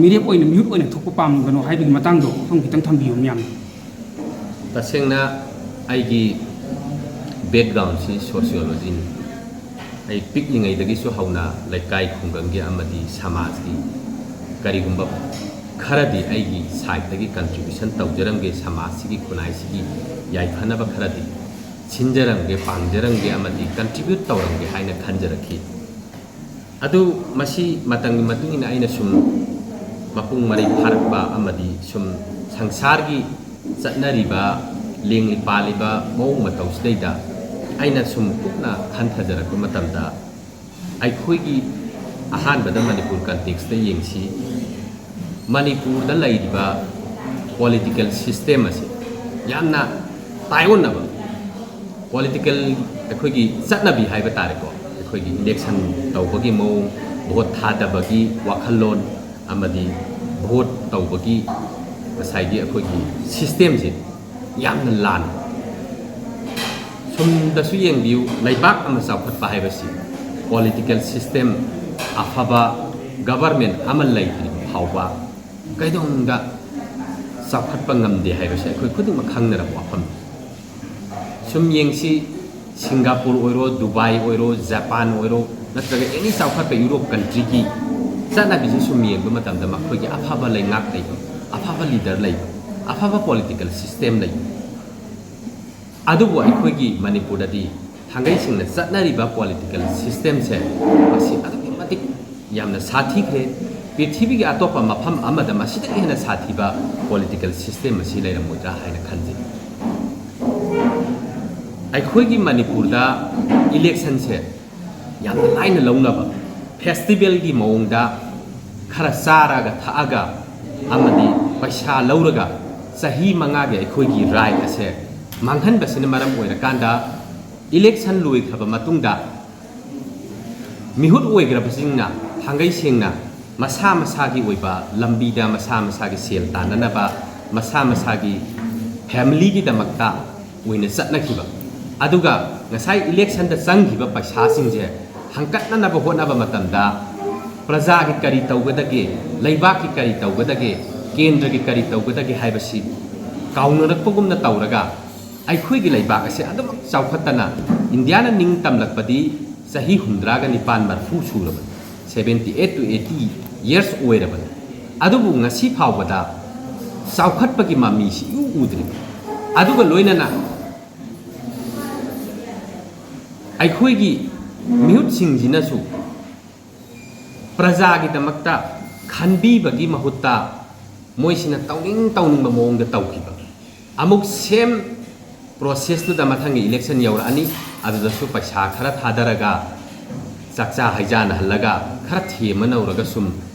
ꯃꯤꯔꯦꯞ ꯑꯣꯏꯅ, ꯃꯤꯍꯨꯠ ꯑꯣꯏꯅ ꯊꯣꯛꯄ ꯄꯥꯝꯕꯅꯣ ꯍꯥꯏꯕꯒꯤ ꯃꯇꯥꯡꯗꯣ ꯁꯣꯝ ꯈꯤꯇꯪ ꯊꯝꯕꯤꯌꯨ ꯃꯌꯥꯝꯅ꯫ ꯇꯁꯦꯡꯅ ꯑꯩꯒꯤ ꯕꯦꯛꯒ꯭ꯔꯥꯎꯟꯁꯤ ꯁꯣꯁꯤꯌꯣꯂꯣꯖꯤꯅꯤ꯫ ꯑꯩ ꯄꯤꯛꯂꯤꯉꯩꯗꯒꯤꯁꯨ ꯍꯧꯅ ꯂꯩꯀꯥꯏ ꯈꯨꯡꯒꯪꯒꯤ ꯑꯃꯗꯤ ꯁꯃꯥꯖꯀꯤ ꯀꯔꯤꯒꯨꯝꯕ ꯈꯔꯗꯤ ꯑꯩꯒꯤ ꯁꯥꯏꯠꯇꯒꯤ ꯀꯟꯇ꯭ꯔꯤꯕ꯭ꯌꯨꯁꯟ ꯇꯧꯖꯔꯝꯒꯦ, ꯁꯃꯥꯖꯁꯤꯒꯤ ꯈꯨꯟꯅꯥꯏꯁꯤꯒꯤ ꯌꯥꯏꯐꯅꯕ ꯈꯔꯗꯤ ꯁꯤꯟꯖꯔꯝꯒꯦ, ꯄꯥꯡꯖꯔꯝꯒꯦ ꯑꯃꯗꯤ ꯀꯟꯇ꯭ꯔꯤꯕ꯭ꯌꯨꯠ ꯇꯧꯔꯝꯒꯦ ꯍꯥꯏꯅ ꯈꯟꯖꯔꯛꯈꯤ꯫ ꯑꯗꯨ ꯃꯁꯤ ꯃꯇꯝꯒꯤ ꯃꯇꯨꯡ ꯏꯟꯅ ꯑꯩꯅ ꯁꯨꯝ ꯃꯄꯨꯡ ꯃꯔꯩ ꯐꯥꯔꯛꯄ ꯑꯃꯗꯤ ꯁꯨꯝ ꯁꯪꯁꯥꯔꯒꯤ ꯆꯠꯅꯔꯤꯕ, ꯂꯦꯡꯂꯤ ꯄꯥꯜꯂꯤꯕ ꯃꯑꯣꯡ ꯃꯇꯧꯁꯤꯗꯩꯗ ꯑꯩꯅ ꯁꯨꯝ ꯀꯨꯞꯅ ꯈꯟꯊꯖꯔꯛꯄ ꯃꯇꯝꯗ, ꯑꯩꯈꯣꯏꯒꯤ ꯑꯍꯥꯟꯕꯗ ꯃꯅꯤꯄꯨꯔ ꯀꯟꯇꯦꯛꯁꯇ ꯌꯦꯡꯁꯤ꯫ ꯃꯅꯤꯄꯨꯔꯗ ꯂꯩꯔꯤꯕ ꯄꯣꯂꯤꯇꯤꯀꯦꯜ ꯁꯤꯁꯇꯦꯝ ꯑꯁꯤ ꯌꯥꯝꯅ ꯇꯥꯏꯑꯣꯟꯅꯕ, ꯄꯣꯂꯤꯇꯤꯀꯦꯜ ꯑꯩꯈꯣꯏꯒꯤ ꯆꯠꯅꯕꯤ ꯍꯥꯏꯕ ꯇꯥꯔꯦꯀꯣ, ꯑꯩꯈꯣꯏꯒꯤ ꯏꯂꯦꯛꯁꯟ ꯇꯧꯕꯒꯤ ꯃꯑꯣꯡ, ꯚꯣꯠ ꯊꯥꯗꯕꯒꯤ ꯋꯥꯈꯜꯂꯣꯟ ꯑꯃꯗꯤ ꯚꯣꯠ ꯇꯧꯕꯒꯤ ꯉꯁꯥꯏꯒꯤ ꯑꯩꯈꯣꯏꯒꯤ ꯁꯤꯁꯇꯦꯝꯁꯦ ꯌꯥꯝꯅ ꯂꯥꯟꯕ꯫ ꯁꯨꯝꯗꯁꯨ ꯌꯦꯡꯕꯤꯌꯨ, ꯂꯩꯕꯥꯛ ꯑꯃ ꯆꯥꯎꯈꯠꯄ ꯍꯥꯏꯕꯁꯤ ꯄꯣꯂꯤꯇꯤꯀꯦꯜ ꯁꯤꯁꯇꯦꯝ ꯑꯐꯕ, ꯒꯕꯔꯃꯦꯟ ꯑꯃ ꯂꯩꯇ꯭ꯔꯤꯕ ꯐꯥꯎꯕ ꯀꯩꯗꯧꯅꯨꯡꯗ ꯆꯥꯎꯈꯠꯄ ꯉꯝꯗꯦ ꯍꯥꯏꯕꯁꯤ ꯑꯩꯈꯣꯏ ꯈꯨꯗꯤꯡꯃꯛ ꯈꯪꯅꯔꯕ ꯋꯥꯐꯝꯅꯤ꯫ ꯁꯨꯝ ꯌꯦꯡꯁꯤ, ꯁꯤꯡꯒꯥꯄꯨꯔ ꯑꯣꯏꯔꯣ, ꯗꯨꯕꯥꯏ ꯑꯣꯏꯔꯣ, ꯖꯄꯥꯟ ꯑꯣꯏꯔꯣ, ꯅꯠꯇ꯭ꯔꯒ ꯑꯦꯅꯤ ꯆꯥꯎꯈꯠꯄ ꯌꯨꯔꯣꯞ ꯀꯟꯇ꯭ꯔꯤꯒꯤ ꯆꯠꯅꯕꯤꯁꯤ ꯁꯨꯝ ꯌꯦꯡꯕ ꯃꯇꯝꯗ ꯃꯈꯣꯏꯒꯤ ꯑꯐꯕ ꯂꯩꯉꯥꯛ ꯂꯩꯕ, ꯑꯐꯕ ꯂꯤꯗꯔ ꯂꯩꯕ, ꯑꯐꯕ ꯄꯣꯂꯤꯇꯤꯀꯦꯜ ꯁꯤꯁꯇꯦꯝ ꯂꯩꯕ꯫ ꯑꯗꯨꯕꯨ ꯑꯩꯈꯣꯏꯒꯤ ꯃꯅꯤꯄꯨꯔꯗꯗꯤ ꯊꯥꯡꯒꯩꯁꯤꯡꯅ ꯆꯠꯅꯔꯤꯕ ꯄꯣꯂꯤꯇꯤꯀꯦꯜ ꯁꯤꯁꯇꯦꯝꯁꯦ ꯃꯁꯤ ꯑꯗꯨꯛꯀꯤ ꯃꯇꯤꯛ ꯌꯥꯝꯅ ꯁꯥꯊꯤꯈ꯭ꯔꯦ꯫ ꯄ꯭ꯔꯤꯊꯤꯕꯤꯒꯤ ꯑꯇꯣꯞꯄ ꯃꯐꯝ ꯑꯃꯗ ꯃꯁꯤꯗꯒꯤ ꯍꯦꯟꯅ ꯁꯥꯊꯤꯕ ꯄꯣꯂꯤꯇꯤꯀꯦꯜ ꯁꯤꯁꯇꯦꯝ ꯑꯁꯤ ꯂꯩꯔꯝꯃꯣꯏꯗ꯭ꯔꯥ ꯍꯥꯏꯅ ꯈꯟꯖꯩ꯫ ꯑꯩꯈꯣꯏꯒꯤ ꯃꯅꯤꯄꯨꯔꯗ ꯏꯂꯦꯛꯁꯟꯁꯦ ꯌꯥꯝꯅ ꯂꯥꯏꯅ ꯂꯧꯅꯕ, ꯐꯦꯁꯇꯤꯚꯦꯜꯒꯤ ꯃꯑꯣꯡꯗ ꯈꯔ ꯆꯥꯔꯒ ꯊꯛꯑꯒ ꯑꯃꯗꯤ ꯄꯩꯁꯥ ꯂꯧꯔꯒ ꯆꯍꯤ ꯃꯉꯥꯒꯤ ꯑꯩꯈꯣꯏꯒꯤ ꯔꯥꯏꯠ ꯑꯁꯦ ꯃꯥꯡꯍꯟꯕꯁꯤꯅ ꯃꯔꯝ ꯑꯣꯏꯔꯀꯥꯟꯗ ꯏꯂꯦꯛꯁꯟ ꯂꯣꯏꯈ꯭ꯔꯕ ꯃꯇꯨꯡꯗ ꯃꯤꯍꯨꯠ ꯑꯣꯏꯈ꯭ꯔꯕꯁꯤꯡꯅ ꯊꯥꯡꯒꯩ ꯁꯦꯡꯅ ꯃꯁꯥ ꯃꯁꯥꯒꯤ ꯑꯣꯏꯕ ꯂꯝꯕꯤꯗ ꯃꯁꯥ ꯃꯁꯥꯒꯤ ꯁꯦꯜ ꯇꯥꯟꯅꯅꯕ, ꯃꯁꯥ ꯃꯁꯥꯒꯤ ꯐꯦꯃꯤꯂꯤꯒꯤꯗꯃꯛꯇ ꯑꯣꯏꯅ ꯆꯠꯅꯈꯤꯕ, ꯑꯗꯨꯒ ꯉꯁꯥꯏ ꯏꯂꯦꯛꯁꯟꯗ ꯆꯪꯈꯤꯕ ꯄꯩꯁꯥꯁꯤꯡꯁꯦ ꯍꯪꯀꯠꯅꯅꯕ ꯍꯣꯠꯅꯕ ꯃꯇꯝꯗ ꯄ꯭ꯔꯖꯥꯒꯤ ꯀꯔꯤ ꯇꯧꯒꯗꯒꯦ, ꯂꯩꯕꯥꯛꯀꯤ ꯀꯔꯤ ꯇꯧꯒꯗꯒꯦ, ꯀꯦꯟꯗ꯭ꯔꯒꯤ ꯀꯔꯤ ꯇꯧꯒꯗꯒꯦ ꯍꯥꯏꯕꯁꯤ ꯀꯥꯎꯅꯔꯛꯄꯒꯨꯝꯅ ꯇꯧꯔꯒ ꯑꯩꯈꯣꯏꯒꯤ ꯂꯩꯕꯥꯛ ꯑꯁꯤ ꯑꯗꯨꯃꯛ ꯆꯥꯎꯈꯠꯇꯅ ꯏꯟꯗꯤꯌꯥꯅ ꯅꯤꯡ ꯇꯝꯂꯛꯄꯗꯤ ꯆꯍꯤ ꯍꯨꯝꯗ꯭ꯔꯥꯒ ꯅꯤꯄꯥꯟ ꯃꯔꯐꯨ ꯁꯨꯔꯕꯅꯤ, seventy eight to eighty years ꯑꯣꯏꯔꯕꯅꯤ꯫ ꯑꯗꯨꯕꯨ ꯉꯁꯤ ꯐꯥꯎꯕꯗ ꯆꯥꯎꯈꯠꯄꯒꯤ ꯃꯃꯤꯁꯤ ꯏꯎ ꯎꯗ꯭ꯔꯤ꯫ ꯑꯗꯨꯒ ꯂꯣꯏꯅꯅ ꯑꯩꯈꯣꯏꯒꯤ ꯃꯤꯍꯨꯠꯁꯤꯡꯁꯤꯅꯁꯨ ꯄ꯭ꯔꯖꯥꯒꯤꯗꯃꯛꯇ ꯈꯟꯕꯤꯕꯒꯤ ꯃꯍꯨꯠꯇ ꯃꯣꯏꯁꯤꯅ ꯇꯧꯅꯤꯡ ꯇꯧꯅꯤꯡꯕ ꯃꯑꯣꯡꯗ ꯇꯧꯈꯤꯕ꯫ ꯑꯃꯨꯛ ꯁꯦꯝ ꯄ꯭ꯔꯣꯁꯦꯁꯇꯨꯗ ꯃꯊꯪꯒꯤ ꯏꯂꯦꯛꯁꯟ ꯌꯧꯔꯛꯑꯅꯤ, ꯑꯗꯨꯗꯁꯨ ꯄꯩꯁꯥ ꯈꯔ ꯊꯥꯗꯔꯒ ꯆꯥꯛꯆꯥ ꯍꯩꯖꯥꯟꯅꯍꯜꯂꯒ ꯈꯔ ꯊꯦꯝꯃ ꯅꯧꯔꯒ ꯁꯨꯝ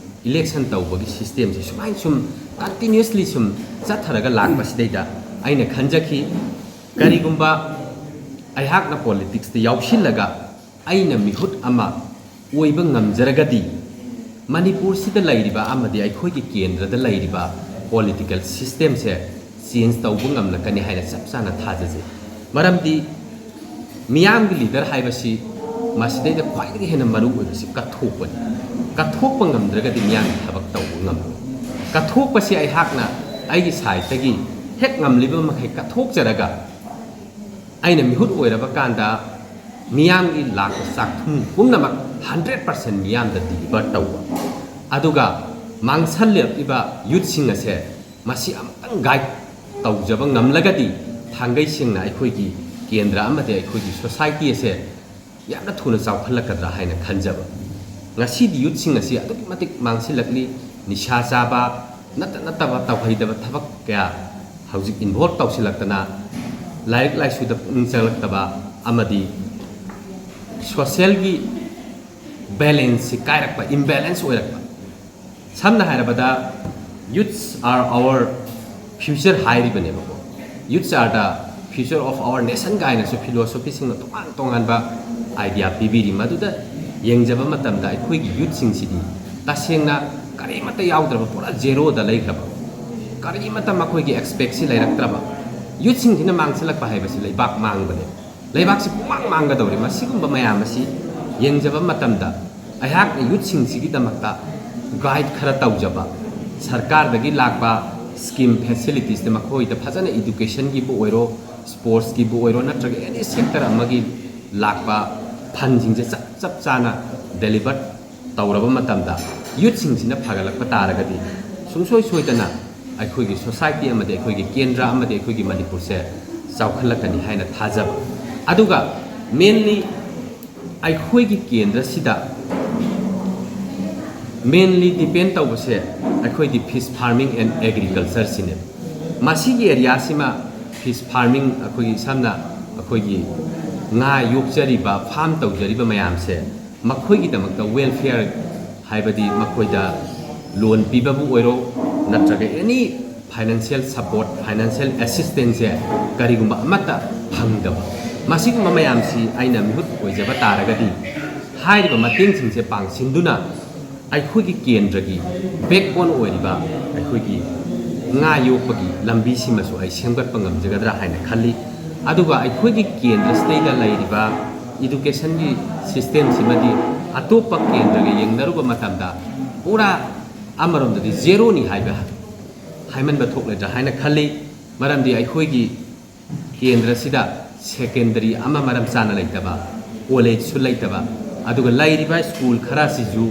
ꯏꯂꯦꯛꯁꯟ ꯇꯧꯕꯒꯤ ꯁꯤꯁꯇꯦꯝꯁꯦ ꯁꯨꯃꯥꯏꯅ ꯁꯨꯝ ꯀꯟꯇꯤꯅ꯭ꯌꯨꯁꯂꯤ ꯁꯨꯝ ꯆꯠꯊꯔꯒ ꯂꯥꯛꯄꯁꯤꯗꯩꯗ ꯑꯩꯅ ꯈꯟꯖꯈꯤ, ꯀꯔꯤꯒꯨꯝꯕ ꯑꯩꯍꯥꯛꯅ ꯄꯣꯂꯤꯇꯤꯛꯁꯇ ꯌꯥꯎꯁꯤꯜꯂꯒ ꯑꯩꯅ ꯃꯤꯍꯨꯠ ꯑꯃ ꯑꯣꯏꯕ ꯉꯝꯖꯔꯒꯗꯤ ꯃꯅꯤꯄꯨꯔꯁꯤꯗ ꯂꯩꯔꯤꯕ ꯑꯃꯗꯤ ꯑꯩꯈꯣꯏꯒꯤ ꯀꯦꯟꯗ꯭ꯔꯗ ꯂꯩꯔꯤꯕ ꯄꯣꯂꯤꯇꯤꯀꯦꯜ ꯁꯤꯁꯇꯦꯝꯁꯦ ꯆꯦꯟꯖ ꯇꯧꯕ ꯉꯝꯂꯛꯀꯅꯤ ꯍꯥꯏꯅ ꯆꯞ ꯆꯥꯅ ꯊꯥꯖꯖꯩ꯫ ꯃꯔꯝꯗꯤ ꯃꯤꯌꯥꯝꯒꯤ ꯂꯤꯗꯔ ꯍꯥꯏꯕꯁꯤ ꯃꯁꯤꯗꯩꯗ ꯈ꯭ꯋꯥꯏꯗꯒꯤ ꯍꯦꯟꯅ ꯃꯔꯨ ꯑꯣꯏꯕꯁꯤ ꯀꯠꯊꯣꯛꯄꯅꯤ꯫ ꯀꯠꯊꯣꯛꯄ ꯉꯝꯗ꯭ꯔꯒꯗꯤ ꯃꯤꯌꯥꯝꯒꯤ ꯊꯕꯛ ꯇꯧꯕ ꯉꯝꯂꯣꯏ꯫ ꯀꯠꯊꯣꯛꯄꯁꯤ ꯑꯩꯍꯥꯛꯅ ꯑꯩꯒꯤ ꯁꯥꯏꯠꯇꯒꯤ ꯍꯦꯛ ꯉꯝꯂꯤꯕ ꯃꯈꯩ ꯀꯠꯊꯣꯛꯆꯔꯒ ꯑꯩꯅ ꯃꯤꯍꯨꯠ ꯑꯣꯏꯔꯕ ꯀꯥꯟꯗ ꯃꯤꯌꯥꯝꯒꯤ ꯂꯥꯛꯄ ꯆꯥꯛꯊꯨꯝ ꯄꯨꯝꯅꯃꯛ ꯍꯟꯗ꯭ꯔꯦꯠ ꯄꯥꯔꯁꯦꯟ ꯃꯤꯌꯥꯝꯗ ꯗꯤꯂꯤꯚꯔ ꯇꯧꯕ, ꯑꯗꯨꯒ ꯃꯥꯡꯁꯜꯂꯛꯂꯤꯕ ꯌꯨꯠꯁꯤꯡ ꯑꯁꯦ ꯃꯁꯤ ꯑꯃꯨꯛꯇꯪ ꯒꯥꯏꯗ ꯇꯧꯖꯕ ꯉꯝꯂꯒꯗꯤ ꯊꯥꯡꯒꯩ ꯁꯦꯡꯅ ꯑꯩꯈꯣꯏꯒꯤ ꯀꯦꯟꯗ꯭ꯔ ꯑꯃꯗꯤ ꯑꯩꯈꯣꯏꯒꯤ ꯁꯣꯁꯥꯏꯇꯤ ꯑꯁꯦ ꯌꯥꯝꯅ ꯊꯨꯅ ꯆꯥꯎꯈꯠꯂꯛꯀꯗ꯭ꯔꯥ ꯍꯥꯏꯅ ꯈꯟꯖꯕ꯫ ꯉꯁꯤꯗꯤ ꯌꯨꯠꯁꯤꯡ ꯑꯁꯤ ꯑꯗꯨꯛꯀꯤ ꯃꯇꯤꯛ ꯃꯥꯡꯁꯤꯜꯂꯛꯂꯤ꯫ ꯅꯤꯁꯥ ꯆꯥꯕ, ꯅꯠꯇ ꯅꯠꯇꯕ ꯇꯧꯍꯩꯗꯕ ꯊꯕꯛ ꯀꯌꯥ ꯍꯧꯖꯤꯛ ꯏꯟꯚꯣꯜꯕ ꯇꯧꯁꯤꯜꯂꯛꯇꯅ ꯂꯥꯏꯔꯤꯛ ꯂꯥꯏꯁꯨꯗ ꯄꯨꯛꯅꯤꯡ ꯆꯪꯂꯛꯇꯕ ꯑꯃꯗꯤ ꯁꯣꯁꯤꯌꯦꯜꯒꯤ ꯕꯦꯂꯦꯟꯁꯁꯤ ꯀꯥꯏꯔꯛꯄ, ꯏꯝꯕꯦꯂꯦꯟꯁ ꯑꯣꯏꯔꯛꯄ꯫ ꯁꯝꯅ ꯍꯥꯏꯔꯕꯗ, "Youths are our future" ꯍꯥꯏꯔꯤꯕꯅꯦꯕꯀꯣ꯫ "Youths are the future of our nation" ꯀꯥꯏꯅꯁꯨ ꯐꯤꯂꯣꯁꯣꯐꯤꯁꯤꯡꯅ ꯇꯣꯉꯥꯟ ꯇꯣꯉꯥꯟꯕ ꯑꯥꯏꯗꯤꯌꯥ ꯄꯤꯕꯤꯔꯤ꯫ ꯃꯗꯨꯗ ꯌꯦꯡꯖꯕ ꯃꯇꯝꯗ ꯑꯩꯈꯣꯏꯒꯤ ꯌꯨꯠꯁꯤꯡꯁꯤꯗꯤ ꯇꯁꯦꯡꯅ ꯀꯔꯤꯃꯠꯇ ꯌꯥꯎꯗ꯭ꯔꯕ, ꯄꯨꯔꯥ ꯖꯦꯔꯣꯗ ꯂꯩꯈ꯭ꯔꯕ, ꯀꯔꯤꯃꯠꯇ ꯃꯈꯣꯏꯒꯤ ꯑꯦꯛꯁꯄꯦꯛꯁꯤ ꯂꯩꯔꯛꯇ꯭ꯔꯕ ꯌꯨꯠꯁꯤꯡꯁꯤꯅ ꯃꯥꯡꯁꯤꯜꯂꯛꯄ ꯍꯥꯏꯕꯁꯤ ꯂꯩꯕꯥꯛ ꯃꯥꯡꯕꯅꯦ꯫ ꯂꯩꯕꯥꯛꯁꯤ ꯄꯨꯡꯃꯥꯡ ꯃꯥꯡꯒꯗꯧꯔꯤ꯫ ꯃꯁꯤꯒꯨꯝꯕ ꯃꯌꯥꯝ ꯑꯁꯤ ꯌꯦꯡꯖꯕ ꯃꯇꯝꯗ ꯑꯩꯍꯥꯛꯅ ꯌꯨꯠꯁꯤꯡꯁꯤꯒꯤꯗꯃꯛꯇ ꯒꯥꯏꯗ ꯈꯔ ꯇꯧꯖꯕ, ꯁꯔꯀꯥꯔꯗꯒꯤ ꯂꯥꯛꯄ ꯁ꯭ꯀꯤꯝ ꯐꯦꯁꯤꯂꯤꯇꯤꯁꯇ ꯃꯈꯣꯏꯗ ꯐꯖꯅ ꯏꯗꯨꯀꯦꯁꯟꯒꯤꯕꯨ ꯑꯣꯏꯔꯣ, ꯁ꯭ꯄꯣꯔꯠꯁꯀꯤꯕꯨ ꯑꯣꯏꯔꯣ, ꯅꯠꯇ꯭ꯔꯒ ꯑꯦꯅꯤ ꯁꯦꯛꯇꯔ ꯑꯃꯒꯤ ꯂꯥꯛꯄ ꯐꯟꯁꯤꯡꯁꯦ ꯆꯞ ꯆꯞ ꯆꯥꯅ ꯗꯦꯂꯤꯚꯔ ꯇꯧꯔꯕ ꯃꯇꯝꯗ ꯌꯨꯠꯁꯤꯡꯁꯤꯅ ꯐꯒꯠꯂꯛꯄ ꯇꯥꯔꯒꯗꯤ ꯁꯨꯡꯁꯣꯏ ꯁꯣꯏꯗꯅ ꯑꯩꯈꯣꯏꯒꯤ ꯁꯣꯁꯥꯏꯇꯤ ꯑꯃꯗꯤ ꯑꯩꯈꯣꯏꯒꯤ ꯀꯦꯟꯗ꯭ꯔ ꯑꯃꯗꯤ ꯑꯩꯈꯣꯏꯒꯤ ꯃꯅꯤꯄꯨꯔꯁꯦ ꯆꯥꯎꯈꯠꯂꯛꯀꯅꯤ ꯍꯥꯏꯅ ꯊꯥꯖꯕ꯫ ꯑꯗꯨꯒ ꯃꯦꯟꯂꯤ ꯑꯩꯈꯣꯏꯒꯤ ꯀꯦꯟꯗ꯭ꯔꯁꯤꯗ ꯃꯦꯟꯂꯤ ꯗꯤꯄꯦꯟ ꯇꯧꯕꯁꯦ ꯑꯩꯈꯣꯏꯒꯤ fish farming and agriculture ꯁꯤꯅꯦ꯫ ꯃꯁꯤꯒꯤ ꯑꯦꯔꯤꯌꯥꯁꯤꯃ, fish farming, ꯑꯩꯈꯣꯏꯒꯤ ꯁꯝꯅ ꯑꯩꯈꯣꯏꯒꯤ ꯉꯥ ꯌꯣꯛꯆꯔꯤꯕ, ꯐꯥꯝ ꯇꯧꯖꯔꯤꯕ ꯃꯌꯥꯝꯁꯦ, ꯃꯈꯣꯏꯒꯤꯗꯃꯛꯇ ꯋꯦꯜꯐꯤꯌꯔ, ꯍꯥꯏꯕꯗꯤ ꯃꯈꯣꯏꯗ ꯂꯣꯟ ꯄꯤꯕꯕꯨ ꯑꯣꯏꯔꯣ, ꯅꯠꯇ꯭ꯔꯒ ꯑꯦꯅꯤ ꯐꯥꯏꯅꯥꯟꯁꯤꯌꯦꯜ ꯁꯄꯣꯔꯠ, ꯐꯥꯏꯅꯥꯟꯁꯤꯌꯦꯜ ꯑꯦꯁꯤꯁꯇꯦꯟꯁꯁꯦ ꯀꯔꯤꯒꯨꯝꯕ ꯑꯃꯠꯇ ꯐꯪꯗꯕ, ꯃꯁꯤꯒꯨꯝꯕ ꯃꯌꯥꯝꯁꯤ ꯑꯩꯅ ꯃꯤꯍꯨꯠ ꯑꯣꯏꯖꯕ ꯇꯥꯔꯒꯗꯤ, ꯍꯥꯏꯔꯤꯕ ꯃꯇꯦꯡꯁꯤꯡꯁꯦ ꯄꯥꯡꯁꯤꯟꯗꯨꯅ ꯑꯩꯈꯣꯏꯒꯤ ꯀꯦꯟꯗ꯭ꯔꯒꯤ ꯕꯦꯛꯕꯣꯟ ꯑꯣꯏꯔꯤꯕ ꯑꯩꯈꯣꯏꯒꯤ ꯉꯥ ꯌꯣꯛꯄꯒꯤ ꯂꯝꯕꯤꯁꯤꯃꯁꯨ ꯑꯩ ꯁꯦꯝꯒꯠꯄ ꯉꯝꯖꯒꯗ꯭ꯔꯥ ꯍꯥꯏꯅ ꯈꯜꯂꯤ꯫ ꯑꯗꯨꯒ ꯑꯩꯈꯣꯏꯒꯤ ꯀꯦꯟꯗ꯭ꯔꯁꯤꯗꯩꯗ ꯂꯩꯔꯤꯕ ꯏꯗꯨꯀꯦꯁꯟꯒꯤ ꯁꯤꯁꯇꯦꯝꯁꯤꯃꯗꯤ ꯑꯇꯣꯞꯄ ꯀꯦꯟꯗ꯭ꯔꯒ ꯌꯦꯡꯅꯔꯨꯕ ꯃꯇꯝꯗ ꯄꯨꯔꯥ ꯑꯃꯔꯣꯝꯗꯗꯤ ꯖꯦꯔꯣꯅꯤ ꯍꯥꯏꯕ, ꯍꯥꯏꯃꯟꯕ ꯊꯣꯛꯂꯣꯏꯗ꯭ꯔꯥ ꯍꯥꯏꯅ ꯈꯜꯂꯤ꯫ ꯃꯔꯝꯗꯤ ꯑꯩꯈꯣꯏꯒꯤ ꯀꯦꯟꯗ꯭ꯔꯁꯤꯗ ꯁꯦꯀꯦꯟꯗꯔꯤ ꯑꯃ ꯃꯔꯝ ꯆꯥꯅ ꯂꯩꯇꯕ, ꯀꯣꯂꯦꯖꯁꯨ ꯂꯩꯇꯕ, ꯑꯗꯨꯒ ꯂꯩꯔꯤꯕ ꯁ꯭ꯀꯨꯜ ꯈꯔꯁꯤꯁꯨ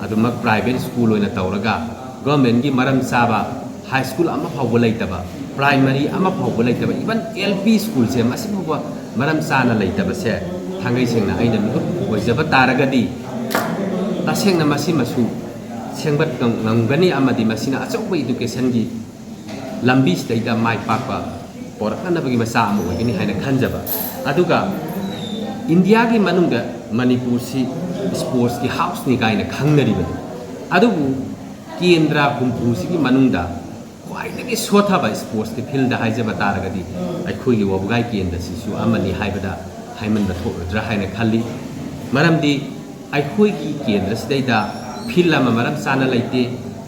ꯑꯗꯨꯃꯛ private school ꯑꯣꯏꯅ ꯇꯧꯔꯒ, governmentꯀꯤ ꯃꯔꯝ ꯆꯥꯕ high school ꯑꯃ ꯐꯥꯎꯕ ꯂꯩꯇꯕ, primary ꯑꯃ ꯐꯥꯎꯕ ꯂꯩꯇꯕ, even L P schoolꯁꯦ ꯃꯁꯤ ꯐꯥꯎꯕ ꯃꯔꯝ ꯆꯥꯅ ꯂꯩꯇꯕꯁꯦ, ꯊꯥꯡꯒꯩ ꯁꯦꯡꯅ ꯑꯩꯅ ꯃꯤꯍꯨꯠ ꯑꯣꯏꯖꯕ ꯇꯥꯔꯒꯗꯤ, ꯇꯁꯦꯡꯅ ꯃꯁꯤꯃꯁꯨ ꯁꯦꯝꯒꯠ ꯉꯝ-, ꯉꯝꯒꯅꯤ, ꯑꯃꯗꯤ ꯃꯁꯤꯅ ꯑꯆꯧꯕ educationꯒꯤ ꯂꯝꯕꯤꯁꯤꯗꯩꯗ ꯃꯥꯏ ꯄꯥꯛꯄ ꯄꯣꯔꯛꯅꯅꯕꯒꯤ ꯃꯆꯥꯛ ꯑꯃ ꯑꯣꯏꯒꯅꯤ ꯍꯥꯏꯅ ꯈꯟꯖꯕ꯫ ꯑꯗꯨꯒ ꯏꯟꯗꯤꯌꯥꯒꯤ ꯃꯅꯨꯡꯗ ꯃꯅꯤꯄꯨꯔꯁꯤ sportsꯀꯤ houseꯅꯤ ꯀꯥꯏꯅ ꯈꯪꯅꯔꯤꯕꯅꯤ꯫ ꯑꯗꯨꯕꯨ ꯀꯦꯟꯗ꯭ꯔ ꯍꯨꯝꯐꯨꯁꯤꯒꯤ ꯃꯅꯨꯡꯗ ꯈ꯭ꯋꯥꯏꯗꯒꯤ ꯁꯣꯠꯊꯕ sportsꯀꯤ fieldꯗ ꯍꯥꯏꯖꯕ ꯇꯥꯔꯒꯗꯤ, ꯑꯩꯈꯣꯏꯒꯤ ꯋꯥꯕꯒꯥꯏ ꯀꯦꯟꯗ꯭ꯔꯁꯤꯁꯨ ꯑꯃꯅꯤ ꯍꯥꯏꯕꯗ ꯍꯥꯏꯃꯟꯕ ꯊꯣꯛꯂꯣꯏꯗ꯭ꯔꯥ ꯍꯥꯏꯅ ꯈꯜꯂꯤ꯫ ꯃꯔꯝꯗꯤ ꯑꯩꯈꯣꯏꯒꯤ ꯀꯦꯟꯗ꯭ꯔꯁꯤꯗꯩꯗ field ꯑꯃ ꯃꯔꯝ ꯆꯥꯅ ꯂꯩꯇꯦ,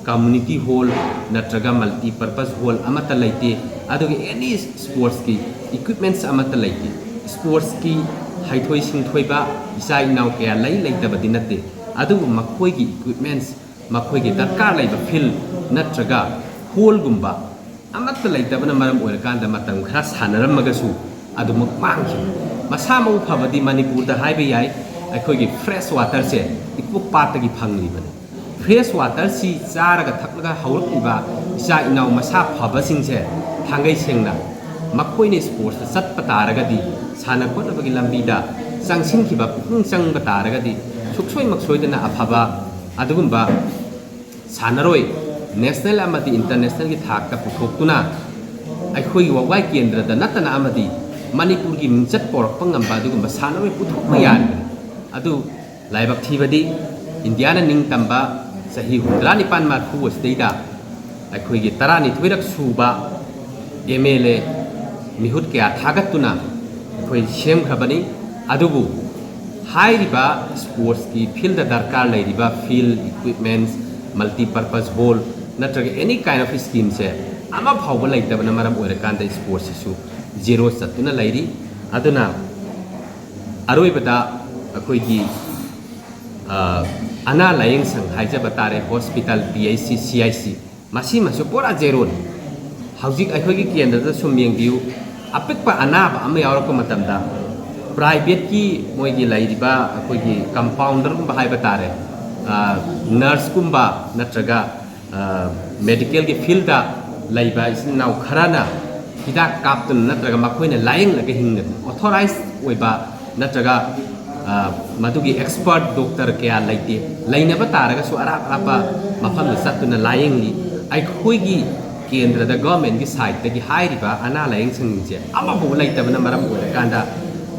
community hall ꯅꯠꯇ꯭ꯔꯒ multipurpose hall ꯑꯃꯠꯇ ꯂꯩꯇꯦ, ꯑꯗꯨꯒ any sportsꯀꯤ equipments ꯑꯃꯠꯇ ꯂꯩꯇꯦ꯫ Sportsꯀꯤ ꯍꯩꯊꯣꯏ ꯁꯤꯡꯊꯣꯏꯕ ꯏꯆꯥ ꯏꯅꯥꯎ ꯀꯌꯥ ꯂꯩ, ꯂꯩꯇꯕꯗꯤ ꯅꯠꯇꯦ, ꯑꯗꯨꯕꯨ ꯃꯈꯣꯏꯒꯤ equipments, ꯃꯈꯣꯏꯒꯤ ꯗꯔꯀꯥꯔ ꯂꯩꯕ field ꯅꯠꯇ꯭ꯔꯒ hallꯒꯨꯝꯕ ꯑꯃꯠꯇ ꯂꯩꯇꯕꯅ ꯃꯔꯝ ꯑꯣꯏꯔꯀꯥꯟꯗ ꯃꯇꯝ ꯈꯔ ꯁꯥꯟꯅꯔꯝꯃꯒꯁꯨ ꯑꯗꯨꯃꯛ ꯃꯥꯡꯈꯤ꯫ ꯃꯁꯥ ꯃꯎ ꯐꯕꯗꯤ ꯃꯅꯤꯄꯨꯔꯗ ꯍꯥꯏꯕ ꯌꯥꯏ, ꯑꯩꯈꯣꯏꯒꯤ fresh waterꯁꯦ ꯏꯀꯣꯛ ꯄꯥꯠꯇꯒꯤ ꯐꯪꯂꯤꯕꯅꯤ꯫ Fresh waterꯁꯤ ꯆꯥꯔꯒ ꯊꯛꯂꯒ ꯍꯧꯔꯛꯂꯤꯕ ꯏꯆꯥ ꯏꯅꯥꯎ ꯃꯁꯥ ꯐꯕꯁꯤꯡꯁꯦ, ꯊꯥꯡꯒꯩ ꯁꯦꯡꯅ ꯃꯈꯣꯏꯅ sportsꯇ ꯆꯠꯄ ꯇꯥꯔꯒꯗꯤ, ꯁꯥꯟꯅ ꯈꯣꯠꯅꯕꯒꯤ ꯂꯝꯕꯤꯗ ꯆꯪꯁꯤꯟꯈꯤꯕ, ꯄꯨꯛꯅꯤꯡ ꯆꯪꯕ ꯇꯥꯔꯒꯗꯤ, ꯁꯨꯡꯁꯣꯏꯃꯛ ꯁꯣꯏꯗꯅ ꯑꯐꯕ, ꯑꯗꯨꯒꯨꯝꯕ ꯁꯥꯟꯅꯔꯣꯏ national ꯑꯃꯗꯤ internationalꯒꯤ ꯊꯥꯛꯇ ꯄꯨꯊꯣꯛꯇꯨꯅ, ꯑꯩꯈꯣꯏꯒꯤ ꯋꯥꯕꯒꯥꯏ ꯀꯦꯟꯗ꯭ꯔꯗ ꯅꯠꯇꯅ ꯑꯃꯗꯤ ꯃꯅꯤꯄꯨꯔꯒꯤ ꯃꯤꯡꯆꯠ ꯄꯨꯔꯛꯄ ꯉꯝꯕ ꯑꯗꯨꯒꯨꯝꯕ ꯁꯥꯟꯅꯔꯣꯏ ꯄꯨꯊꯣꯛꯄ ꯌꯥꯔꯤꯕꯅꯤ꯫ ꯑꯗꯨ ꯂꯥꯏꯕꯛ ꯊꯤꯕꯗꯤ, ꯏꯟꯗꯤꯌꯥꯅ ꯅꯤꯡꯇꯝꯕ ꯆꯍꯤ ꯍꯨꯝꯗ꯭ꯔꯥ ꯅꯤꯄꯥꯟ ꯃꯔꯐꯨ ꯑꯁꯤꯗꯩꯗ ꯑꯩꯈꯣꯏꯒꯤ ꯇꯔꯥꯅꯤꯊꯣꯏꯔꯛ ꯁꯨꯕ M L A ꯃꯤꯍꯨꯠ ꯀꯌꯥ ꯊꯥꯒꯠꯇꯨꯅ ꯑꯩꯈꯣꯏ ꯁꯦꯝꯈ꯭ꯔꯕꯅꯤ꯫ ꯑꯗꯨꯕꯨ ꯍꯥꯏꯔꯤꯕ sportsꯀꯤ fieldꯇ ꯗꯔꯀꯥꯔ ꯂꯩꯔꯤꯕ field, equipments, multipurpose hall ꯅꯠꯇ꯭ꯔꯒ any kind of schemeꯁꯦ ꯑꯃ ꯐꯥꯎꯕ ꯂꯩꯇꯕꯅ ꯃꯔꯝ ꯑꯣꯏꯔꯀꯥꯟꯗ sportsꯁꯤꯁꯨ zero ꯆꯠꯇꯨꯅ ꯂꯩꯔꯤ꯫ ꯑꯗꯨꯅ ꯑꯔꯣꯏꯕꯗ ꯑꯩꯈꯣꯏꯒꯤ, ꯑ, ꯑꯅꯥ ꯂꯥꯌꯦꯡ ꯁꯪ ꯍꯥꯏꯖꯕ ꯇꯥꯔꯦ, hospital, P H C, C H C, ꯃꯁꯤꯃꯁꯨ ꯄꯨꯔꯥ zeroꯅꯤ꯫ ꯍꯧꯖꯤꯛ ꯑꯩꯈꯣꯏꯒꯤ ꯀꯦꯟꯗ꯭ꯔꯗ ꯁꯨꯝ ꯌꯦꯡꯕꯤꯌꯨ, ꯑꯄꯤꯛꯄ ꯑꯅꯥꯕ ꯑꯃ ꯌꯥꯎꯔꯛꯄ ꯃꯇꯝꯗ privateꯀꯤ ꯃꯣꯏꯒꯤ ꯂꯩꯔꯤꯕ ꯑꯩꯈꯣꯏꯒꯤ compounderꯒꯨꯝꯕ ꯍꯥꯏꯕ ꯇꯥꯔꯦ, ꯅꯔꯁꯀꯨꯝꯕ ꯅꯠꯇ꯭ꯔꯒ ꯃꯦꯗꯤꯀꯦꯜꯒꯤ ꯐꯤꯜꯗ ꯂꯩꯕ ꯏꯆꯤꯟ ꯏꯅꯥꯎ ꯈꯔꯅ ꯍꯤꯗꯥꯛ ꯀꯥꯞꯇꯨꯅ ꯅꯠꯇ꯭ꯔꯒ ꯃꯈꯣꯏꯅ ꯂꯥꯏꯌꯦꯡꯂꯒ ꯍꯤꯡꯅꯕ ꯑꯣꯊꯣꯔꯥꯏꯖ ꯑꯣꯏꯕ ꯅꯠꯇ꯭ꯔꯒ ꯃꯗꯨꯒꯤ ꯑꯦꯛꯁꯄꯔꯠ ꯗꯣꯛꯇꯔ ꯀꯌꯥ ꯂꯩꯇꯦ꯫ ꯂꯩꯅꯕ ꯇꯥꯔꯒꯁꯨ ꯑꯔꯥꯞ ꯑꯔꯥꯞꯄ ꯃꯐꯝꯗ ꯆꯠꯇꯨꯅ ꯂꯥꯏꯌꯦꯡꯂꯤ꯫ ꯑꯩꯈꯣꯏꯒꯤ ꯀꯦꯟꯗ꯭ꯔꯗ ꯒꯚꯔꯟꯃꯦꯟꯠꯀꯤ ꯁꯥꯏꯠꯇꯒꯤ ꯍꯥꯏꯔꯤꯕ ꯑꯅꯥ ꯂꯥꯏꯌꯦꯡꯁꯪꯁꯤꯡꯁꯦ ꯑꯃꯐꯥꯎꯕ ꯂꯩꯇꯕꯅ ꯃꯔꯝ ꯑꯣꯏꯔꯀꯥꯟꯗ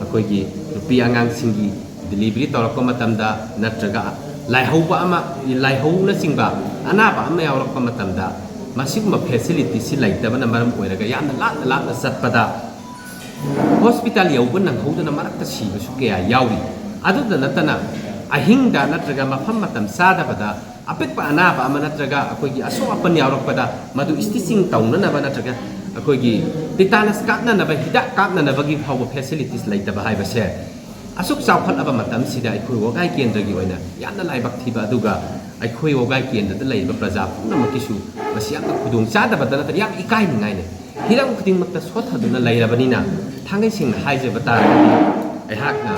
ꯑꯩꯈꯣꯏꯒꯤ ꯅꯨꯄꯤ ꯑꯉꯥꯡꯁꯤꯡꯒꯤ ꯗꯤꯂꯤꯚꯔꯤ ꯇꯧꯔꯛꯄ ꯃꯇꯝꯗ ꯅꯠꯇ꯭ꯔꯒ ꯂꯥꯏꯍꯧꯕ ꯑꯃ, ꯂꯥꯏꯍꯧꯅꯆꯤꯡꯕ ꯑꯅꯥꯕ ꯑꯃ ꯌꯥꯎꯔꯛꯄ ꯃꯇꯝꯗ ꯃꯁꯤꯒꯨꯝꯕ ꯐꯦꯁꯤꯂꯤꯇꯤꯁꯤ ꯂꯩꯇꯕꯅ ꯃꯔꯝ ꯑꯣꯏꯔꯒ ꯌꯥꯝꯅ ꯂꯥꯞꯅ ꯂꯥꯞꯅ ꯆꯠꯄꯗ ꯍꯣꯁꯄꯤꯇꯥꯜ ꯌꯧꯕ ꯅꯪꯍꯧꯗꯅ ꯃꯔꯛꯇ ꯁꯤꯕꯁꯨ ꯀꯌꯥ ꯌꯥꯎꯔꯤ꯫ ꯑꯗꯨꯗ ꯅꯠꯇꯅ ꯑꯍꯤꯡꯗ ꯅꯠꯇ꯭ꯔꯒ ꯃꯐꯝ ꯃꯇꯝ ꯆꯥꯗꯕꯗ ꯑꯄꯤꯛꯄ ꯑꯅꯥꯕ ꯑꯃ ꯅꯠꯇ꯭ꯔꯒ ꯑꯩꯈꯣꯏꯒꯤ ꯑꯁꯣꯛ ꯑꯄꯟ ꯌꯥꯎꯔꯛꯄꯗ ꯃꯗꯨ ꯁ꯭ꯇꯤꯆꯤꯡ ꯇꯧꯅꯅꯕ ꯅꯠꯇ꯭ꯔꯒ ꯑꯩꯈꯣꯏꯒꯤ ꯇꯤꯇꯥꯅꯁ ꯀꯥꯞꯅꯅꯕ ꯍꯤꯗꯥꯛ ꯀꯥꯞꯅꯅꯕꯒꯤ ꯐꯥꯎꯕ ꯐꯦꯁꯤꯂꯤꯇꯤꯁ ꯂꯩꯇꯕ ꯍꯥꯏꯕꯁꯦ ꯑꯁꯨꯛ ꯆꯥꯎꯈꯠꯂꯕ ꯃꯇꯝꯁꯤꯗ ꯑꯩꯈꯣꯏ ꯋꯥꯒꯥꯏ ꯀꯦꯟꯗ꯭ꯔꯒꯤ ꯑꯣꯏꯅ ꯌꯥꯝꯅ ꯂꯥꯏꯕꯛ ꯊꯤꯕ, ꯑꯗꯨꯒ ꯑꯩꯈꯣꯏ ꯋꯥꯒꯥꯏ ꯀꯦꯟꯗ꯭ꯔꯗ ꯂꯩꯔꯤꯕ ꯄ꯭ꯔꯖꯥ ꯄꯨꯝꯅꯃꯛꯀꯤꯁꯨ ꯃꯁꯤ ꯌꯥꯝꯅ ꯈꯨꯗꯣꯡ ꯆꯥꯗꯕꯗ ꯅꯠꯇꯅ ꯌꯥꯝ ꯏꯀꯥꯏꯅꯤꯡꯉꯥꯏꯅꯤ꯫ ꯍꯤꯔꯝ ꯈꯨꯗꯤꯡꯃꯛꯇ ꯁꯣꯠꯊꯗꯨꯅ ꯂꯩꯔꯕꯅꯤꯅ, ꯊꯥꯡꯒꯩ ꯁꯦꯡꯅ ꯍꯥꯏꯖꯕ ꯇꯥꯔꯒꯗꯤ, ꯑꯩꯍꯥꯛꯅ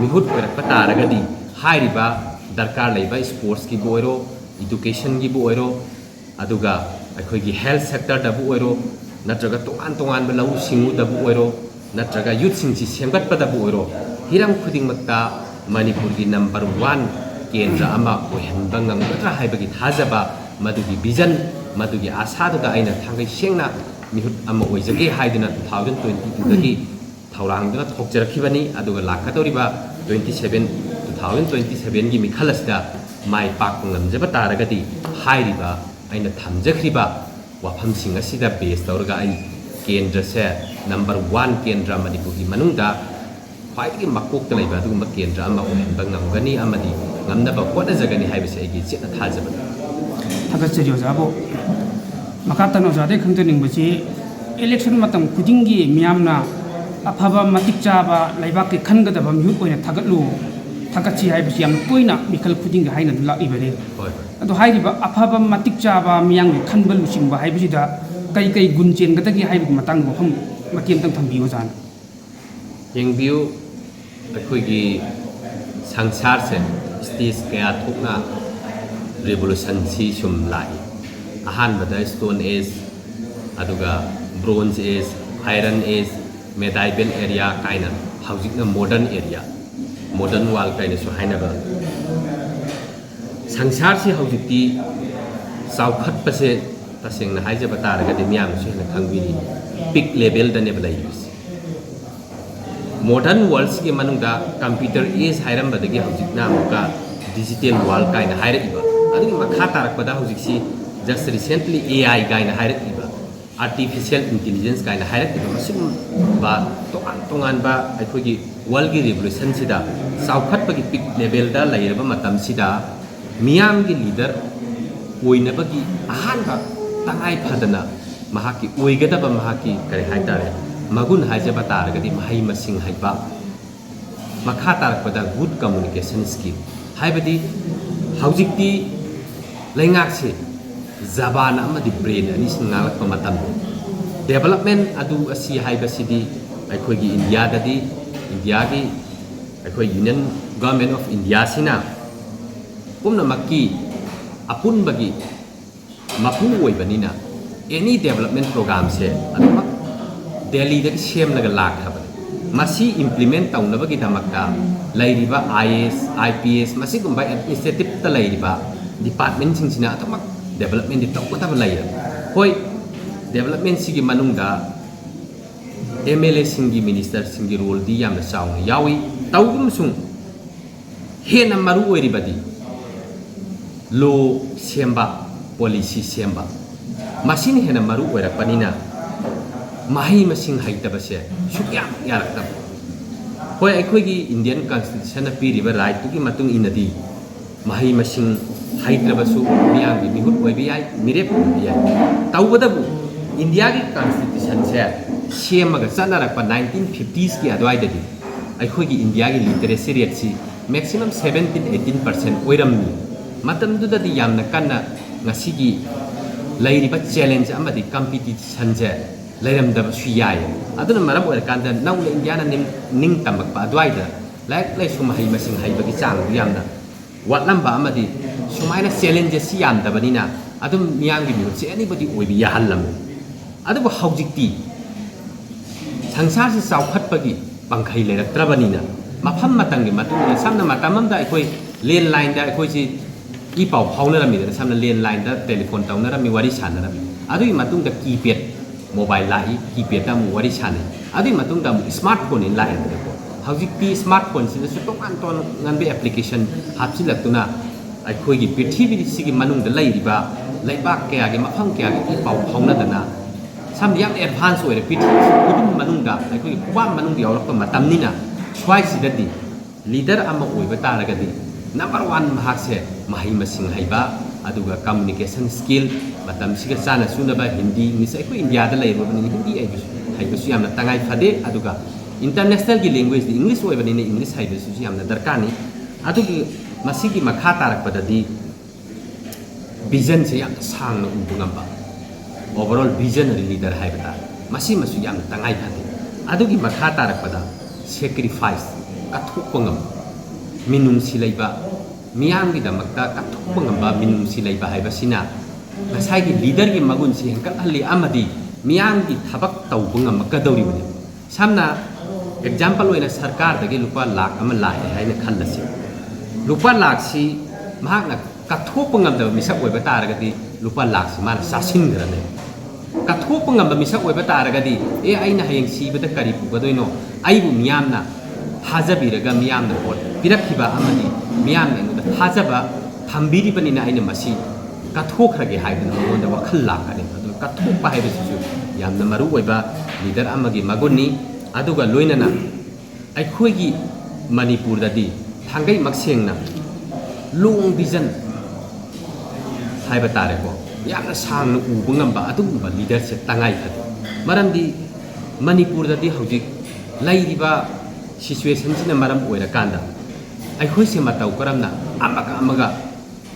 ꯃꯤꯍꯨꯠ ꯑꯣꯏꯔꯛꯄ ꯇꯥꯔꯒꯗꯤ ꯍꯥꯏꯔꯤꯕ ꯗꯔꯀꯥꯔ ꯂꯩꯕ ꯁ꯭ꯄꯣꯔꯠꯁꯀꯤꯕꯨ ꯑꯣꯏꯔꯣ, ꯏꯗꯨꯀꯦꯁꯟꯒꯤꯕꯨ ꯑꯣꯏꯔꯣ, ꯑꯗꯨꯒ ꯑꯩꯈꯣꯏꯒꯤ ꯍꯦꯜꯊ ꯁꯦꯛꯇꯔꯗꯕꯨ ꯑꯣꯏꯔꯣ, ꯅꯠꯇ꯭ꯔꯒ ꯇꯣꯉꯥꯟ ꯇꯣꯉꯥꯟꯕ ꯂꯧꯎ ꯁꯤꯡꯎꯗꯕꯨ ꯑꯣꯏꯔꯣ, ꯅꯠꯇ꯭ꯔꯒ ꯌꯨꯠꯁꯤꯡꯁꯤ ꯁꯦꯝꯒꯠꯄꯗꯕꯨ ꯑꯣꯏꯔꯣ, ꯍꯤꯔꯝ ꯈꯨꯗꯤꯡꯃꯛꯇ ꯃꯅꯤꯄꯨꯔꯒꯤ ꯅꯝꯕꯔ ꯋꯥꯟ ꯀꯦꯟꯗ꯭ꯔ ꯑꯃ ꯑꯣꯏꯍꯟꯕ ꯉꯝꯒꯗ꯭ꯔꯥ ꯍꯥꯏꯕꯒꯤ ꯊꯥꯖꯕ, ꯃꯗꯨꯒꯤ ꯚꯤꯖꯟ, ꯃꯗꯨꯒꯤ ꯑꯥꯁꯥꯗꯨꯗ ꯑꯩꯅ ꯊꯥꯡꯒꯩ ꯁꯦꯡꯅ ꯃꯤꯍꯨꯠ ꯑꯃ ꯑꯣꯏꯖꯒꯦ ꯍꯥꯏꯗꯨꯅ ꯇꯨ ꯊꯥꯎꯖꯟ ꯇ꯭ꯋꯦꯟꯇꯤ ꯇꯨꯗꯒꯤ ꯊꯧꯔꯥꯡꯗꯨꯅ ꯊꯣꯛꯆꯔꯛꯈꯤꯕꯅꯤ꯫ ꯑꯗꯨꯒ ꯂꯥꯛꯀꯗꯧꯔꯤꯕ twenty seven, two thousand twenty ꯁꯚꯦꯟꯒꯤ ꯃꯤꯈꯜ ꯑꯁꯤꯗ ꯃꯥꯏ ꯄꯥꯛꯄ ꯉꯝꯖꯕ ꯇꯥꯔꯒꯗꯤ ꯍꯥꯏꯔꯤꯕ ꯑꯩꯅ ꯊꯝꯖꯈ꯭ꯔꯤꯕ ꯋꯥꯐꯝꯁꯤꯡ ꯑꯁꯤꯗ ꯕꯦꯖ ꯇꯧꯔꯒ ꯑꯩ ꯀꯦꯟꯗ꯭ꯔꯁꯦ ꯅꯝꯕꯔ ꯋꯥꯟ ꯀꯦꯟꯗ꯭ꯔ ꯃꯅꯤꯄꯨꯔꯒꯤ ꯃꯅꯨꯡꯗ ꯈ꯭ꯋꯥꯏꯗꯒꯤ ꯃꯀꯣꯛꯇ ꯂꯩꯕ ꯑꯗꯨꯒꯨꯝꯕ ꯀꯦꯟꯗ꯭ꯔ ꯑꯃ ꯑꯣꯏꯍꯟꯕ ꯉꯝꯒꯅꯤ ꯑꯃꯗꯤ ꯉꯝꯅꯕ ꯍꯣꯠꯅꯖꯒꯅꯤ ꯍꯥꯏꯕꯁꯤ ꯑꯩꯒꯤ ꯆꯦꯠꯅ ꯊꯥꯖꯕꯅꯤ꯫ ꯊꯥꯒꯠꯆꯔꯤ ꯑꯣꯖꯥꯕꯨ꯫ ꯃꯈꯥ ꯇꯥꯅ ꯑꯣꯖꯥꯗꯒꯤ ꯈꯪꯖꯅꯤꯡꯕꯁꯤ, ꯏꯂꯦꯛꯁꯟ ꯃꯇꯝ ꯈꯨꯗꯤꯡꯒꯤ ꯃꯤꯌꯥꯝꯅ ꯑꯐꯕ ꯃꯇꯤꯛ ꯆꯥꯕ ꯂꯩꯕꯥꯛꯀꯤ ꯈꯟꯒꯗꯕ ꯃꯤꯍꯨꯠ ꯑꯣꯏꯅ ꯊꯥꯒꯠꯂꯨ, ꯊꯥꯒꯠꯁꯤ ꯍꯥꯏꯕꯁꯤ ꯌꯥꯝꯅ ꯇꯣꯏꯅ ꯃꯤꯈꯜ ꯈꯨꯗꯤꯡꯒꯤ ꯍꯥꯏꯅꯗꯨꯅ ꯂꯥꯛꯂꯤꯕꯅꯤ꯫ ꯍꯣꯏ, ꯍꯣꯏ꯫ ꯑꯗꯣ ꯍꯥꯏꯔꯤꯕ ꯑꯐꯕ ꯃꯇꯤꯛ ꯆꯥꯕ ꯃꯤꯌꯥꯝꯒꯤ ꯈꯟꯕ ꯂꯨꯆꯤꯡꯕ ꯍꯥꯏꯕꯁꯤꯗ ꯀꯔꯤ ꯀꯔꯤ ꯒꯨꯟ ꯆꯦꯟꯒꯗꯒꯦ ꯍꯥꯏꯕꯒꯤ ꯃꯇꯥꯡꯗ ꯋꯥꯐꯝ ꯃꯇꯦꯛ ꯑꯃꯇꯪ ꯊꯝꯕꯤꯌꯨ ꯑꯣꯖꯥꯅ꯫ ꯌꯦꯡꯕꯤꯌꯨ, ꯑꯩꯈꯣꯏꯒꯤ ꯁꯪꯁꯥꯔꯁꯦ Stage ꯀꯌꯥ ꯊꯣꯛꯅ revolution ꯁꯤ ꯁꯨꯝ ꯂꯥꯛꯏ꯫ ꯑꯍꯥꯟꯕꯗ Stone Age, ꯑꯗꯨꯒ Bronze Age, Iron Age, Medieval Era ꯀꯥꯏꯅ, ꯍꯧꯖꯤꯛꯅ Modern Era, Modern World ꯀꯥꯏꯅꯁꯨ ꯍꯥꯏꯅꯕ꯫ ꯁꯪꯁꯥꯔꯁꯤ ꯍꯧꯖꯤꯛꯇꯤ ꯆꯥꯎꯈꯠꯄꯁꯦ, ꯇꯁꯦꯡꯅ ꯍꯥꯏꯖꯕ ꯇꯥꯔꯒꯗꯤ, ꯃꯤꯌꯥꯝꯅꯁꯨ ꯍꯦꯟꯅ ꯈꯪꯕꯤꯔꯤ, peak level ꯗꯅꯦꯕ ꯂꯩꯔꯤꯕꯁꯤ꯫ Modern World ꯁꯤꯒꯤ ꯃꯅꯨꯡꯗ Computer Age ꯍꯥꯏꯔꯝꯕꯗꯒꯤ ꯍꯧꯖꯤꯛꯅ ꯑꯃꯨꯛꯀ Digital World ꯀꯥꯏꯅ ꯍꯥꯏꯔꯛꯏꯕ, ꯑꯗꯨꯒꯤ ꯃꯈꯥ ꯇꯥꯔꯛꯄꯗ ꯍꯧꯖꯤꯛꯁꯤ just recently A I ꯀꯥꯏꯅ ꯍꯥꯏꯔꯛꯂꯤꯕ, Artificial Intelligence ꯀꯥꯏꯅ ꯍꯥꯏꯔꯛꯂꯤꯕ, ꯃꯁꯤꯒꯨꯝꯕ ꯇꯣꯉꯥꯟ ꯇꯣꯉꯥꯟꯕ ꯑꯩꯈꯣꯏꯒꯤ world ꯀꯤ revolution ꯁꯤꯗ, ꯆꯥꯎꯈꯠꯄꯒꯤ peak level ꯗ ꯂꯩꯔꯕ ꯃꯇꯝꯁꯤꯗ, ꯃꯤꯌꯥꯝꯒꯤ leader ꯑꯣꯏꯅꯕꯒꯤ ꯑꯍꯥꯟꯕ ꯇꯉꯥꯏ ꯐꯗꯅ ꯃꯍꯥꯛꯀꯤ ꯑꯣꯏꯒꯗꯕ, ꯃꯍꯥꯛꯀꯤ ꯀꯔꯤ ꯍꯥꯏꯇꯥꯔꯦ, ꯃꯒꯨꯟ ꯍꯥꯏꯖꯕ ꯇꯥꯔꯒꯗꯤ, ꯃꯍꯩ ꯃꯁꯤꯡ ꯍꯩꯕ, ꯃꯈꯥ ꯇꯥꯔꯛꯄꯗ good communication skill, ꯍꯥꯏꯕꯗꯤ ꯍꯧꯖꯤꯛꯇꯤ ꯂꯩꯉꯥꯛꯁꯦ ꯖꯕꯥꯟ ꯑꯃꯗꯤ brain ꯑꯅꯤꯁꯤꯅ ꯉꯥꯡꯂꯛꯄ ꯃꯇꯝꯗ, development ꯑꯗꯨ ꯑꯁꯤ ꯍꯥꯏꯕꯁꯤꯗꯤ ꯑꯩꯈꯣꯏꯒꯤ ꯏꯟꯗꯤꯌꯥꯗꯗꯤ, ꯏꯟꯗꯤꯌꯥꯒꯤ, ꯑꯩꯈꯣꯏ Union Government of India ꯁꯤꯅ ꯄꯨꯝꯅꯃꯛꯀꯤ ꯑꯄꯨꯟꯕꯒꯤ ꯃꯄꯨ ꯑꯣꯏꯕꯅꯤꯅ, any development program ꯁꯦ ꯑꯗꯨꯃꯛ ꯗꯦꯜꯂꯤꯗꯒꯤ ꯁꯦꯝꯂꯒ ꯂꯥꯛꯈ꯭ꯔꯕꯅꯤ꯫ ꯃꯁꯤ implement ꯇꯧꯅꯕꯒꯤꯗꯃꯛꯇ ꯂꯩꯔꯤꯕ I A S, I P S, ꯃꯁꯤꯒꯨꯝꯕ administrative ꯇ ꯂꯩꯔꯤꯕ department ꯁꯤꯡꯁꯤꯅ ꯑꯗꯨꯃꯛ development ꯗꯤ ꯇꯧꯒꯗꯕ ꯂꯩꯔꯕꯅꯤ꯫ ꯍꯣꯏ, development ꯁꯤꯒꯤ ꯃꯅꯨꯡꯗ M L A ꯁꯤꯡꯒꯤ, minister ꯁꯤꯡꯒꯤ role ꯗꯤ ꯌꯥꯝꯅ ꯆꯥꯎꯅ ꯌꯥꯎꯏ꯫ ꯇꯧꯒꯨꯝꯁꯨꯡ ꯍꯦꯟꯅ ꯃꯔꯨ ꯑꯣꯏꯔꯤꯕꯗꯤ law ꯁꯦꯝꯕ, policy ꯁꯦꯝꯕ, ꯃꯁꯤꯅ ꯍꯦꯟꯅ ꯃꯔꯨ ꯑꯣꯏꯔꯛꯄꯅꯤꯅ, ꯃꯍꯩ ꯃꯁꯤꯡ ꯍꯩꯇꯕꯁꯦ ꯁꯨꯛꯌꯥ ꯌꯥꯔꯛꯇꯕ꯫ ꯍꯣꯏ, ꯑꯩꯈꯣꯏꯒꯤ Indian Constitution ꯅ ꯄꯤꯔꯤꯕ right ꯇꯨꯒꯤ ꯃꯇꯨꯡ ꯏꯟꯅꯗꯤ, ꯃꯍꯩ ꯃꯁꯤꯡ ꯍꯩꯇ꯭ꯔꯕꯁꯨ ꯃꯤꯌꯥꯝꯒꯤ ꯃꯤꯍꯨꯠ ꯑꯣꯏꯕ ꯌꯥꯏ, ꯃꯤꯔꯦꯞ ꯑꯣꯏꯕ ꯌꯥꯏ꯫ ꯇꯧꯕꯇꯕꯨ ꯏꯟꯗꯤꯌꯥꯒꯤ constitution ꯁꯦ ꯁꯦꯝꯃꯒ ꯆꯠꯅꯔꯛꯄ nineteen fifties ꯀꯤ ꯑꯗꯨꯋꯥꯏꯗꯗꯤ ꯑꯩꯈꯣꯏꯒꯤ ꯏꯟꯗꯤꯌꯥꯒꯤ literacy rate ꯁꯤ maximum seventeen eighteen percent ꯑꯣꯏꯔꯝꯃꯤ꯫ ꯃꯇꯝꯗꯨꯗꯗꯤ ꯌꯥꯝꯅ ꯀꯟꯅ ꯉꯁꯤꯒꯤ ꯂꯩꯔꯤꯕ challenge ꯑꯃꯗꯤ competition ꯁꯦ ꯂꯩꯔꯝꯗꯕꯁꯨ ꯌꯥꯏ꯫ ꯑꯗꯨꯅ ꯃꯔꯝ ꯑꯣꯏꯔꯀꯥꯟꯗ ꯅꯧꯅ ꯏꯟꯗꯤꯌꯥꯅ ꯅꯤꯡ-, ꯅꯤꯡꯇꯝꯃꯛꯄ ꯑꯗꯨꯋꯥꯏꯗ ꯂꯥꯏꯔꯤꯛ ꯂꯥꯏꯁꯨ, ꯃꯍꯩ ꯃꯁꯤꯡ ꯍꯩꯕꯒꯤ ꯆꯥꯡꯗꯨ ꯌꯥꯝꯅ ꯋꯥꯠꯂꯝꯕ ꯑꯃꯗꯤ ꯁꯨꯃꯥꯏꯅ challenges ꯁꯤ ꯌꯥꯝꯗꯕꯅꯤꯅ ꯑꯗꯨꯝ ꯃꯤꯌꯥꯝꯒꯤ ꯃꯤꯍꯨꯠꯁꯦ anybody ꯑꯣꯏꯕ ꯌꯥꯍꯜꯂꯝꯃꯤ꯫ ꯑꯗꯨꯕꯨ ꯍꯧꯖꯤꯛꯇꯤ ꯁꯪꯁꯥꯔꯁꯤ ꯆꯥꯎꯈꯠꯄꯒꯤ ꯄꯪꯈꯩ ꯂꯩꯔꯛꯇ꯭ꯔꯕꯅꯤꯅ ꯃꯐꯝ ꯃꯇꯝꯒꯤ ꯃꯇꯨꯡ ꯏꯟꯅ, ꯁꯝꯅ ꯃꯇꯝ ꯑꯃꯗ ꯑꯩꯈꯣꯏ landline ꯗ ꯑꯩꯈꯣꯏꯁꯤ ꯏ ꯄꯥꯎ ꯐꯥꯎꯅꯔꯝꯃꯤꯗꯅ, ꯁꯝꯅ landline ꯗ telephone ꯇꯧꯅꯔꯝꯃꯤ, ꯋꯥꯔꯤ ꯁꯥꯟꯅꯔꯝꯃꯤ꯫ ꯑꯗꯨꯒꯤ ꯃꯇꯨꯡꯗ keypad mobile ꯂꯥꯛꯏ, keypad ꯇ ꯑꯃꯨꯛ ꯋꯥꯔꯤ ꯁꯥꯟꯅꯩ꯫ ꯑꯗꯨꯒꯤ ꯃꯇꯨꯡꯗ ꯑꯃꯨꯛ smart phone ꯑꯣꯏꯅ ꯂꯥꯛꯑꯦꯗꯅꯀꯣ꯫ ꯍꯧꯖꯤꯛꯇꯤ smart phone ꯁꯤꯗꯁꯨ ꯇꯣꯉꯥꯟ ꯇꯣꯉꯥꯟꯕ application ꯍꯥꯞꯆꯤꯜꯂꯛꯇꯨꯅ ꯑꯩꯈꯣꯏꯒꯤ ꯄ꯭ꯔꯤꯊꯤꯕꯤꯁꯤꯒꯤ ꯃꯅꯨꯡꯗ ꯂꯩꯔꯤꯕ ꯂꯩꯕꯥꯛ ꯀꯌꯥꯒꯤ, ꯃꯐꯝ ꯀꯌꯥꯒꯤ ꯏ ꯄꯥꯎ ꯐꯥꯎꯅꯗꯅ, ꯁꯝꯅ ꯌꯥꯝ advance ꯑꯣꯏꯔꯦ꯫ ꯄ꯭ꯔꯤꯊꯤꯕꯤꯁꯤ ꯈꯨꯗꯨꯝ ꯃꯅꯨꯡꯗ, ꯑꯩꯈꯣꯏꯒꯤ ꯈꯨꯕꯥꯛ ꯃꯅꯨꯡꯗ ꯌꯥꯎꯔꯛꯄ ꯃꯇꯝꯅꯤꯅ, ꯁ꯭ꯋꯥꯏꯁꯤꯗꯗꯤ leader ꯑꯃ ꯑꯣꯏꯕ ꯇꯥꯔꯒꯗꯤ number one ꯃꯍꯥꯛꯁꯦ ꯃꯍꯩ ꯃꯁꯤꯡ ꯍꯩꯕ, ꯑꯗꯨꯒ communication skill, ꯃꯇꯝꯁꯤꯒ ꯆꯥꯅ ꯆꯨꯅꯕ ꯍꯤꯟꯗꯤ, ꯏꯪꯂꯤꯁ, ꯑꯩꯈꯣꯏ ꯏꯟꯗꯤꯌꯥꯗ ꯂꯩꯔꯨꯔꯕꯅꯤꯅ ꯍꯤꯟꯗꯤ ꯍꯩꯕꯁꯨ, ꯍꯩꯕꯁꯨ ꯌꯥꯝꯅ ꯇꯉꯥꯏ ꯐꯗꯦ꯫ ꯑꯗꯨꯒ international ꯒꯤ language ꯗꯤ ꯏꯪꯂꯤꯁ ꯑꯣꯏꯕꯅꯤꯅ ꯏꯪꯂꯤꯁ ꯍꯩꯕꯁꯤꯁꯨ ꯌꯥꯝꯅ ꯗꯔꯀꯥꯔꯅꯤ꯫ ꯑꯗꯨꯒꯤ ꯃꯁꯤꯒꯤ ꯃꯈꯥ ꯇꯥꯔꯛꯄꯗꯗꯤ vision ꯁꯦ ꯌꯥꯝꯅ ꯁꯥꯡꯅ ꯎꯕ ꯉꯝꯕ, overall visionary leader ꯍꯥꯏꯕ ꯇꯥꯔꯦ, ꯃꯁꯤꯃꯁꯨ ꯌꯥꯝꯅ ꯇꯉꯥꯏ ꯐꯗꯦ꯫ ꯑꯗꯨꯒꯤ ꯃꯈꯥ ꯇꯥꯔꯛꯄꯗ sacrifice, ꯀꯠꯊꯣꯛꯄ ꯉꯝꯕ, ꯃꯤꯅꯨꯡꯁꯤ ꯂꯩꯕ, ꯃꯤꯌꯥꯝꯒꯤꯗꯃꯛꯇ ꯀꯠꯊꯣꯛꯄ ꯉꯝꯕ ꯃꯤꯅꯨꯡꯁꯤ ꯂꯩꯕ ꯍꯥꯏꯕꯁꯤꯅ ꯉꯁꯥꯏꯒꯤ leader ꯒꯤ ꯃꯒꯨꯟꯁꯤ ꯍꯦꯟꯒꯠꯍꯜꯂꯤ ꯑꯃꯗꯤ ꯃꯤꯌꯥꯝꯒꯤ ꯊꯕꯛ ꯇꯧꯕ ꯉꯝꯃꯛꯀꯗꯧꯔꯤꯕꯅꯤ꯫ ꯁꯝꯅ example ꯑꯣꯏꯅ ꯁꯔꯀꯥꯔꯗꯒꯤ ꯂꯨꯄꯥ ꯂꯥꯈ ꯑꯃ ꯂꯥꯛꯑꯦ ꯍꯥꯏꯅ ꯈꯜꯂꯁꯤ꯫ ꯂꯨꯄꯥ ꯂꯥꯈꯁꯤ ꯃꯍꯥꯛꯅ ꯀꯠꯊꯣꯛꯄ ꯉꯝꯗꯕ ꯃꯤꯁꯛ ꯑꯣꯏꯕ ꯇꯥꯔꯒꯗꯤ ꯂꯨꯄꯥ ꯂꯥꯈꯁꯤ ꯃꯥꯅ ꯆꯥꯁꯤꯟꯈ꯭ꯔꯅꯤ꯫ ꯀꯠꯊꯣꯛꯄ ꯉꯝꯕ ꯃꯤꯁꯛ ꯑꯣꯏꯕ ꯇꯥꯔꯒꯗꯤ, "ꯑꯦ, ꯑꯩꯅ ꯍꯌꯦꯡ ꯁꯤꯕꯗ ꯀꯔꯤ ꯄꯨꯒꯗꯣꯏꯅꯣ? ꯑꯩꯕꯨ ꯃꯤꯌꯥꯝꯅ ꯊꯥꯖꯕꯤꯔꯒ ꯃꯤꯌꯥꯝꯅ ꯚꯣꯠ ꯄꯤꯔꯛꯈꯤꯕ ꯑꯃꯗꯤ ꯃꯤꯌꯥꯝꯅ ꯑꯩꯉꯣꯟꯗ ꯊꯥꯖꯕ ꯊꯝꯕꯤꯔꯤꯕꯅꯤꯅ ꯑꯩꯅ ꯃꯁꯤ ꯀꯠꯊꯣꯛꯈ꯭ꯔꯒꯦ" ꯍꯥꯏꯗꯅ ꯃꯉꯣꯟꯗ ꯋꯥꯈꯜ ꯂꯥꯛꯀꯅꯤ꯫ ꯑꯗꯨꯅ ꯀꯠꯊꯣꯛꯄ ꯍꯥꯏꯕꯁꯤꯁꯨ ꯌꯥꯝꯅ ꯃꯔꯨ ꯑꯣꯏꯕ leader ꯑꯃꯒꯤ ꯃꯒꯨꯟꯅꯤ꯫ ꯑꯗꯨꯒ ꯂꯣꯏꯅꯅ ꯑꯩꯈꯣꯏꯒꯤ ꯃꯅꯤꯄꯨꯔꯗꯗꯤ ꯊꯥꯡꯒꯩꯃꯛ ꯁꯦꯡꯅ long vision ꯍꯥꯏꯕ ꯇꯥꯔꯦꯀꯣ, ꯌꯥꯝꯅ ꯁꯥꯡꯅ ꯎꯕ ꯉꯝꯕ ꯑꯗꯨꯒꯨꯝꯕ leader ꯁꯦ ꯇꯉꯥꯏ ꯐꯗꯦ꯫ ꯃꯔꯝꯗꯤ ꯃꯅꯤꯄꯨꯔꯗꯗꯤ ꯍꯧꯖꯤꯛ ꯂꯩꯔꯤꯕ situation ꯁꯤꯅ ꯃꯔꯝ ꯑꯣꯏꯔꯀꯥꯟꯗ ꯑꯩꯈꯣꯏꯁꯦ ꯃꯇꯧ ꯀꯔꯝꯅ ꯑꯃꯒ ꯑꯃꯒ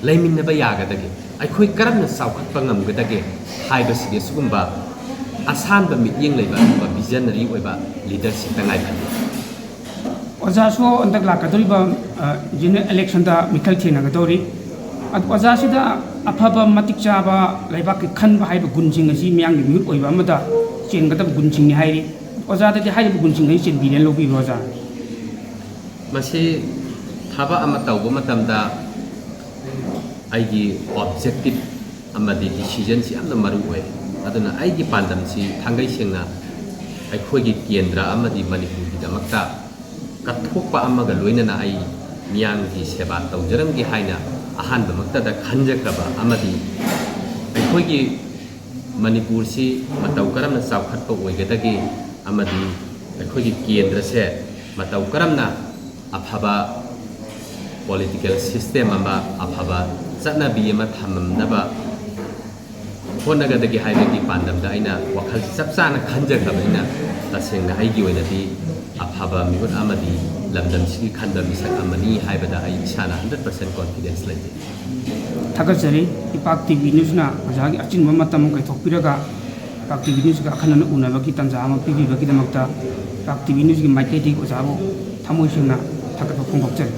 ꯂꯩꯃꯤꯟꯅꯕ ꯌꯥꯒꯗꯒꯦ, ꯑꯩꯈꯣꯏ ꯀꯔꯝꯅ ꯆꯥꯎꯈꯠꯄ ꯉꯝꯒꯗꯒꯦ ꯍꯥꯏꯕꯁꯤꯒꯤ ꯁꯤꯒꯨꯝꯕ ꯑꯁꯥꯟꯕ ꯃꯤꯠꯌꯦꯡ ꯂꯩꯕ ꯑꯗꯨꯒꯨꯝꯕ visionary ꯑꯣꯏꯕ leader ꯁꯤ ꯇꯉꯥꯏ ꯐꯗꯦ꯫ ꯑꯣꯖꯥꯁꯨ ꯍꯟꯗꯛ ꯂꯥꯛꯀꯗꯧꯔꯤꯕ, ꯑ, ꯖꯦꯅꯔꯦꯜ ꯏꯂꯦꯛꯁꯟꯗ ꯃꯤꯈꯜ ꯊꯦꯡꯅꯒꯗꯧꯔꯤ꯫ ꯑꯗꯨ ꯑꯣꯖꯥꯁꯤꯗ ꯑꯐꯕ, ꯃꯇꯤꯛ ꯆꯥꯕ, ꯂꯩꯕꯥꯛꯀꯤ ꯈꯟꯕ ꯍꯥꯏꯕ ꯒꯨꯟꯁꯤꯡ ꯑꯁꯤ ꯃꯤꯌꯥꯝꯒꯤ ꯃꯤꯍꯨꯠ ꯑꯣꯏꯕ ꯑꯃꯗ ꯆꯦꯟꯒꯗꯕ ꯒꯨꯟꯁꯤꯡꯅꯤ ꯍꯥꯏꯔꯤ꯫ ꯑꯣꯖꯥꯗꯗꯤ ꯍꯥꯏꯔꯤꯕ ꯒꯨꯟꯁꯤꯡ ꯑꯁꯤ ꯆꯦꯟꯕꯤꯔꯦꯅ ꯂꯧꯕꯤꯕ꯭ꯔꯣ, ꯑꯣꯖꯥ? ꯃꯁꯤ ꯊꯕꯛ ꯑꯃ ꯇꯧꯕ ꯃꯇꯝꯗ ꯑꯩꯒꯤ ꯑꯣꯕꯖꯦꯛꯇꯤꯚ ꯑꯃꯗꯤ ꯗꯤꯁꯤꯖꯟꯁꯤ ꯌꯥꯝꯅ ꯃꯔꯨ ꯑꯣꯏ꯫ ꯑꯗꯨꯅ ꯑꯩꯒꯤ ꯄꯥꯟꯗꯝꯁꯤ ꯊꯥꯡꯒꯩ ꯁꯦꯡꯅ ꯑꯩꯈꯣꯏꯒꯤ ꯀꯦꯟꯗ꯭ꯔ ꯑꯃꯗꯤ ꯃꯅꯤꯄꯨꯔꯒꯤꯗꯃꯛꯇ ꯀꯠꯊꯣꯛꯄ ꯑꯃꯒ ꯂꯣꯏꯅꯅ ꯑꯩ ꯃꯤꯌꯥꯝꯒꯤ ꯁꯦꯕꯥ ꯇꯧꯖꯔꯝꯒꯦ ꯍꯥꯏꯅ ꯑꯍꯥꯟꯕꯃꯛꯇꯗ ꯈꯟꯖꯈ꯭ꯔꯕ ꯑꯃꯗꯤ ꯑꯩꯈꯣꯏꯒꯤ ꯃꯅꯤꯄꯨꯔꯁꯤ ꯃꯇꯧ ꯀꯔꯝꯅ ꯆꯥꯎꯈꯠꯄ ꯑꯣꯏꯒꯗꯒꯦ ꯑꯃꯗꯤ ꯑꯩꯈꯣꯏꯒꯤ ꯀꯦꯟꯗ꯭ꯔꯁꯦ ꯃꯇꯧ ꯀꯔꯝꯅ ꯑꯐꯕ ꯄꯣꯂꯤꯇꯤꯀꯦꯜ ꯁꯤꯁꯇꯦꯝ ꯑꯃ, ꯑꯐꯕ ꯆꯠꯅꯕꯤ ꯑꯃ ꯊꯝꯅꯕ ꯍꯣꯠꯅꯒꯗꯒꯦ ꯍꯥꯏꯕꯒꯤ ꯄꯥꯟꯗꯝꯗ ꯑꯩꯅ ꯋꯥꯈꯜ ꯆꯞ ꯆꯥꯅ ꯈꯟꯖꯈ꯭ꯔꯕꯅꯤꯅ, ꯇꯁꯦꯡꯅ ꯑꯩꯒꯤ ꯑꯣꯏꯅꯗꯤ ꯑꯐꯕ ꯃꯤꯍꯨꯠ ꯑꯃꯗꯤ ꯂꯝꯗꯝꯁꯤꯒꯤ ꯈꯟꯕ ꯃꯤꯁꯛ ꯑꯃꯅꯤ ꯍꯥꯏꯕꯗ ꯑꯩ ꯏꯁꯥꯅ ꯍꯟꯗ꯭ꯔꯦꯠ ꯄꯥꯔꯁꯦꯟ ꯀꯣꯟꯐꯤꯗꯦꯟꯁ ꯂꯩꯖꯩ꯫ ꯊꯥꯒꯠꯆꯔꯤ꯫ ꯏꯄꯥꯛ ꯇꯤ ꯚꯤ ꯅ꯭ꯌꯨꯁꯅ ꯑꯣꯖꯥꯒꯤ ꯑꯆꯤꯟꯕ ꯃꯇꯝ ꯀꯥꯏꯊꯣꯛꯄꯤꯔꯒ ꯏꯄꯥꯛ ꯇꯤ ꯚꯤ ꯅ꯭ꯌꯨꯁꯀ ꯑꯈꯟꯅꯅ ꯎꯅꯕꯒꯤ ꯇꯥꯟꯖꯥ ꯑꯃ ꯄꯤꯕꯤꯕꯒꯤꯗꯃꯛꯇ ꯏꯄꯥꯛ ꯇꯤ ꯚꯤ ꯅ꯭ꯌꯨꯁꯀꯤ ꯃꯥꯏꯀꯩꯗꯒꯤ ꯑꯣꯖꯥꯕꯨ ꯊꯃꯣꯏ ꯁꯦꯡꯅ ꯊꯥꯒꯠꯄ ꯐꯣꯡꯗꯣꯛꯆꯔꯤ꯫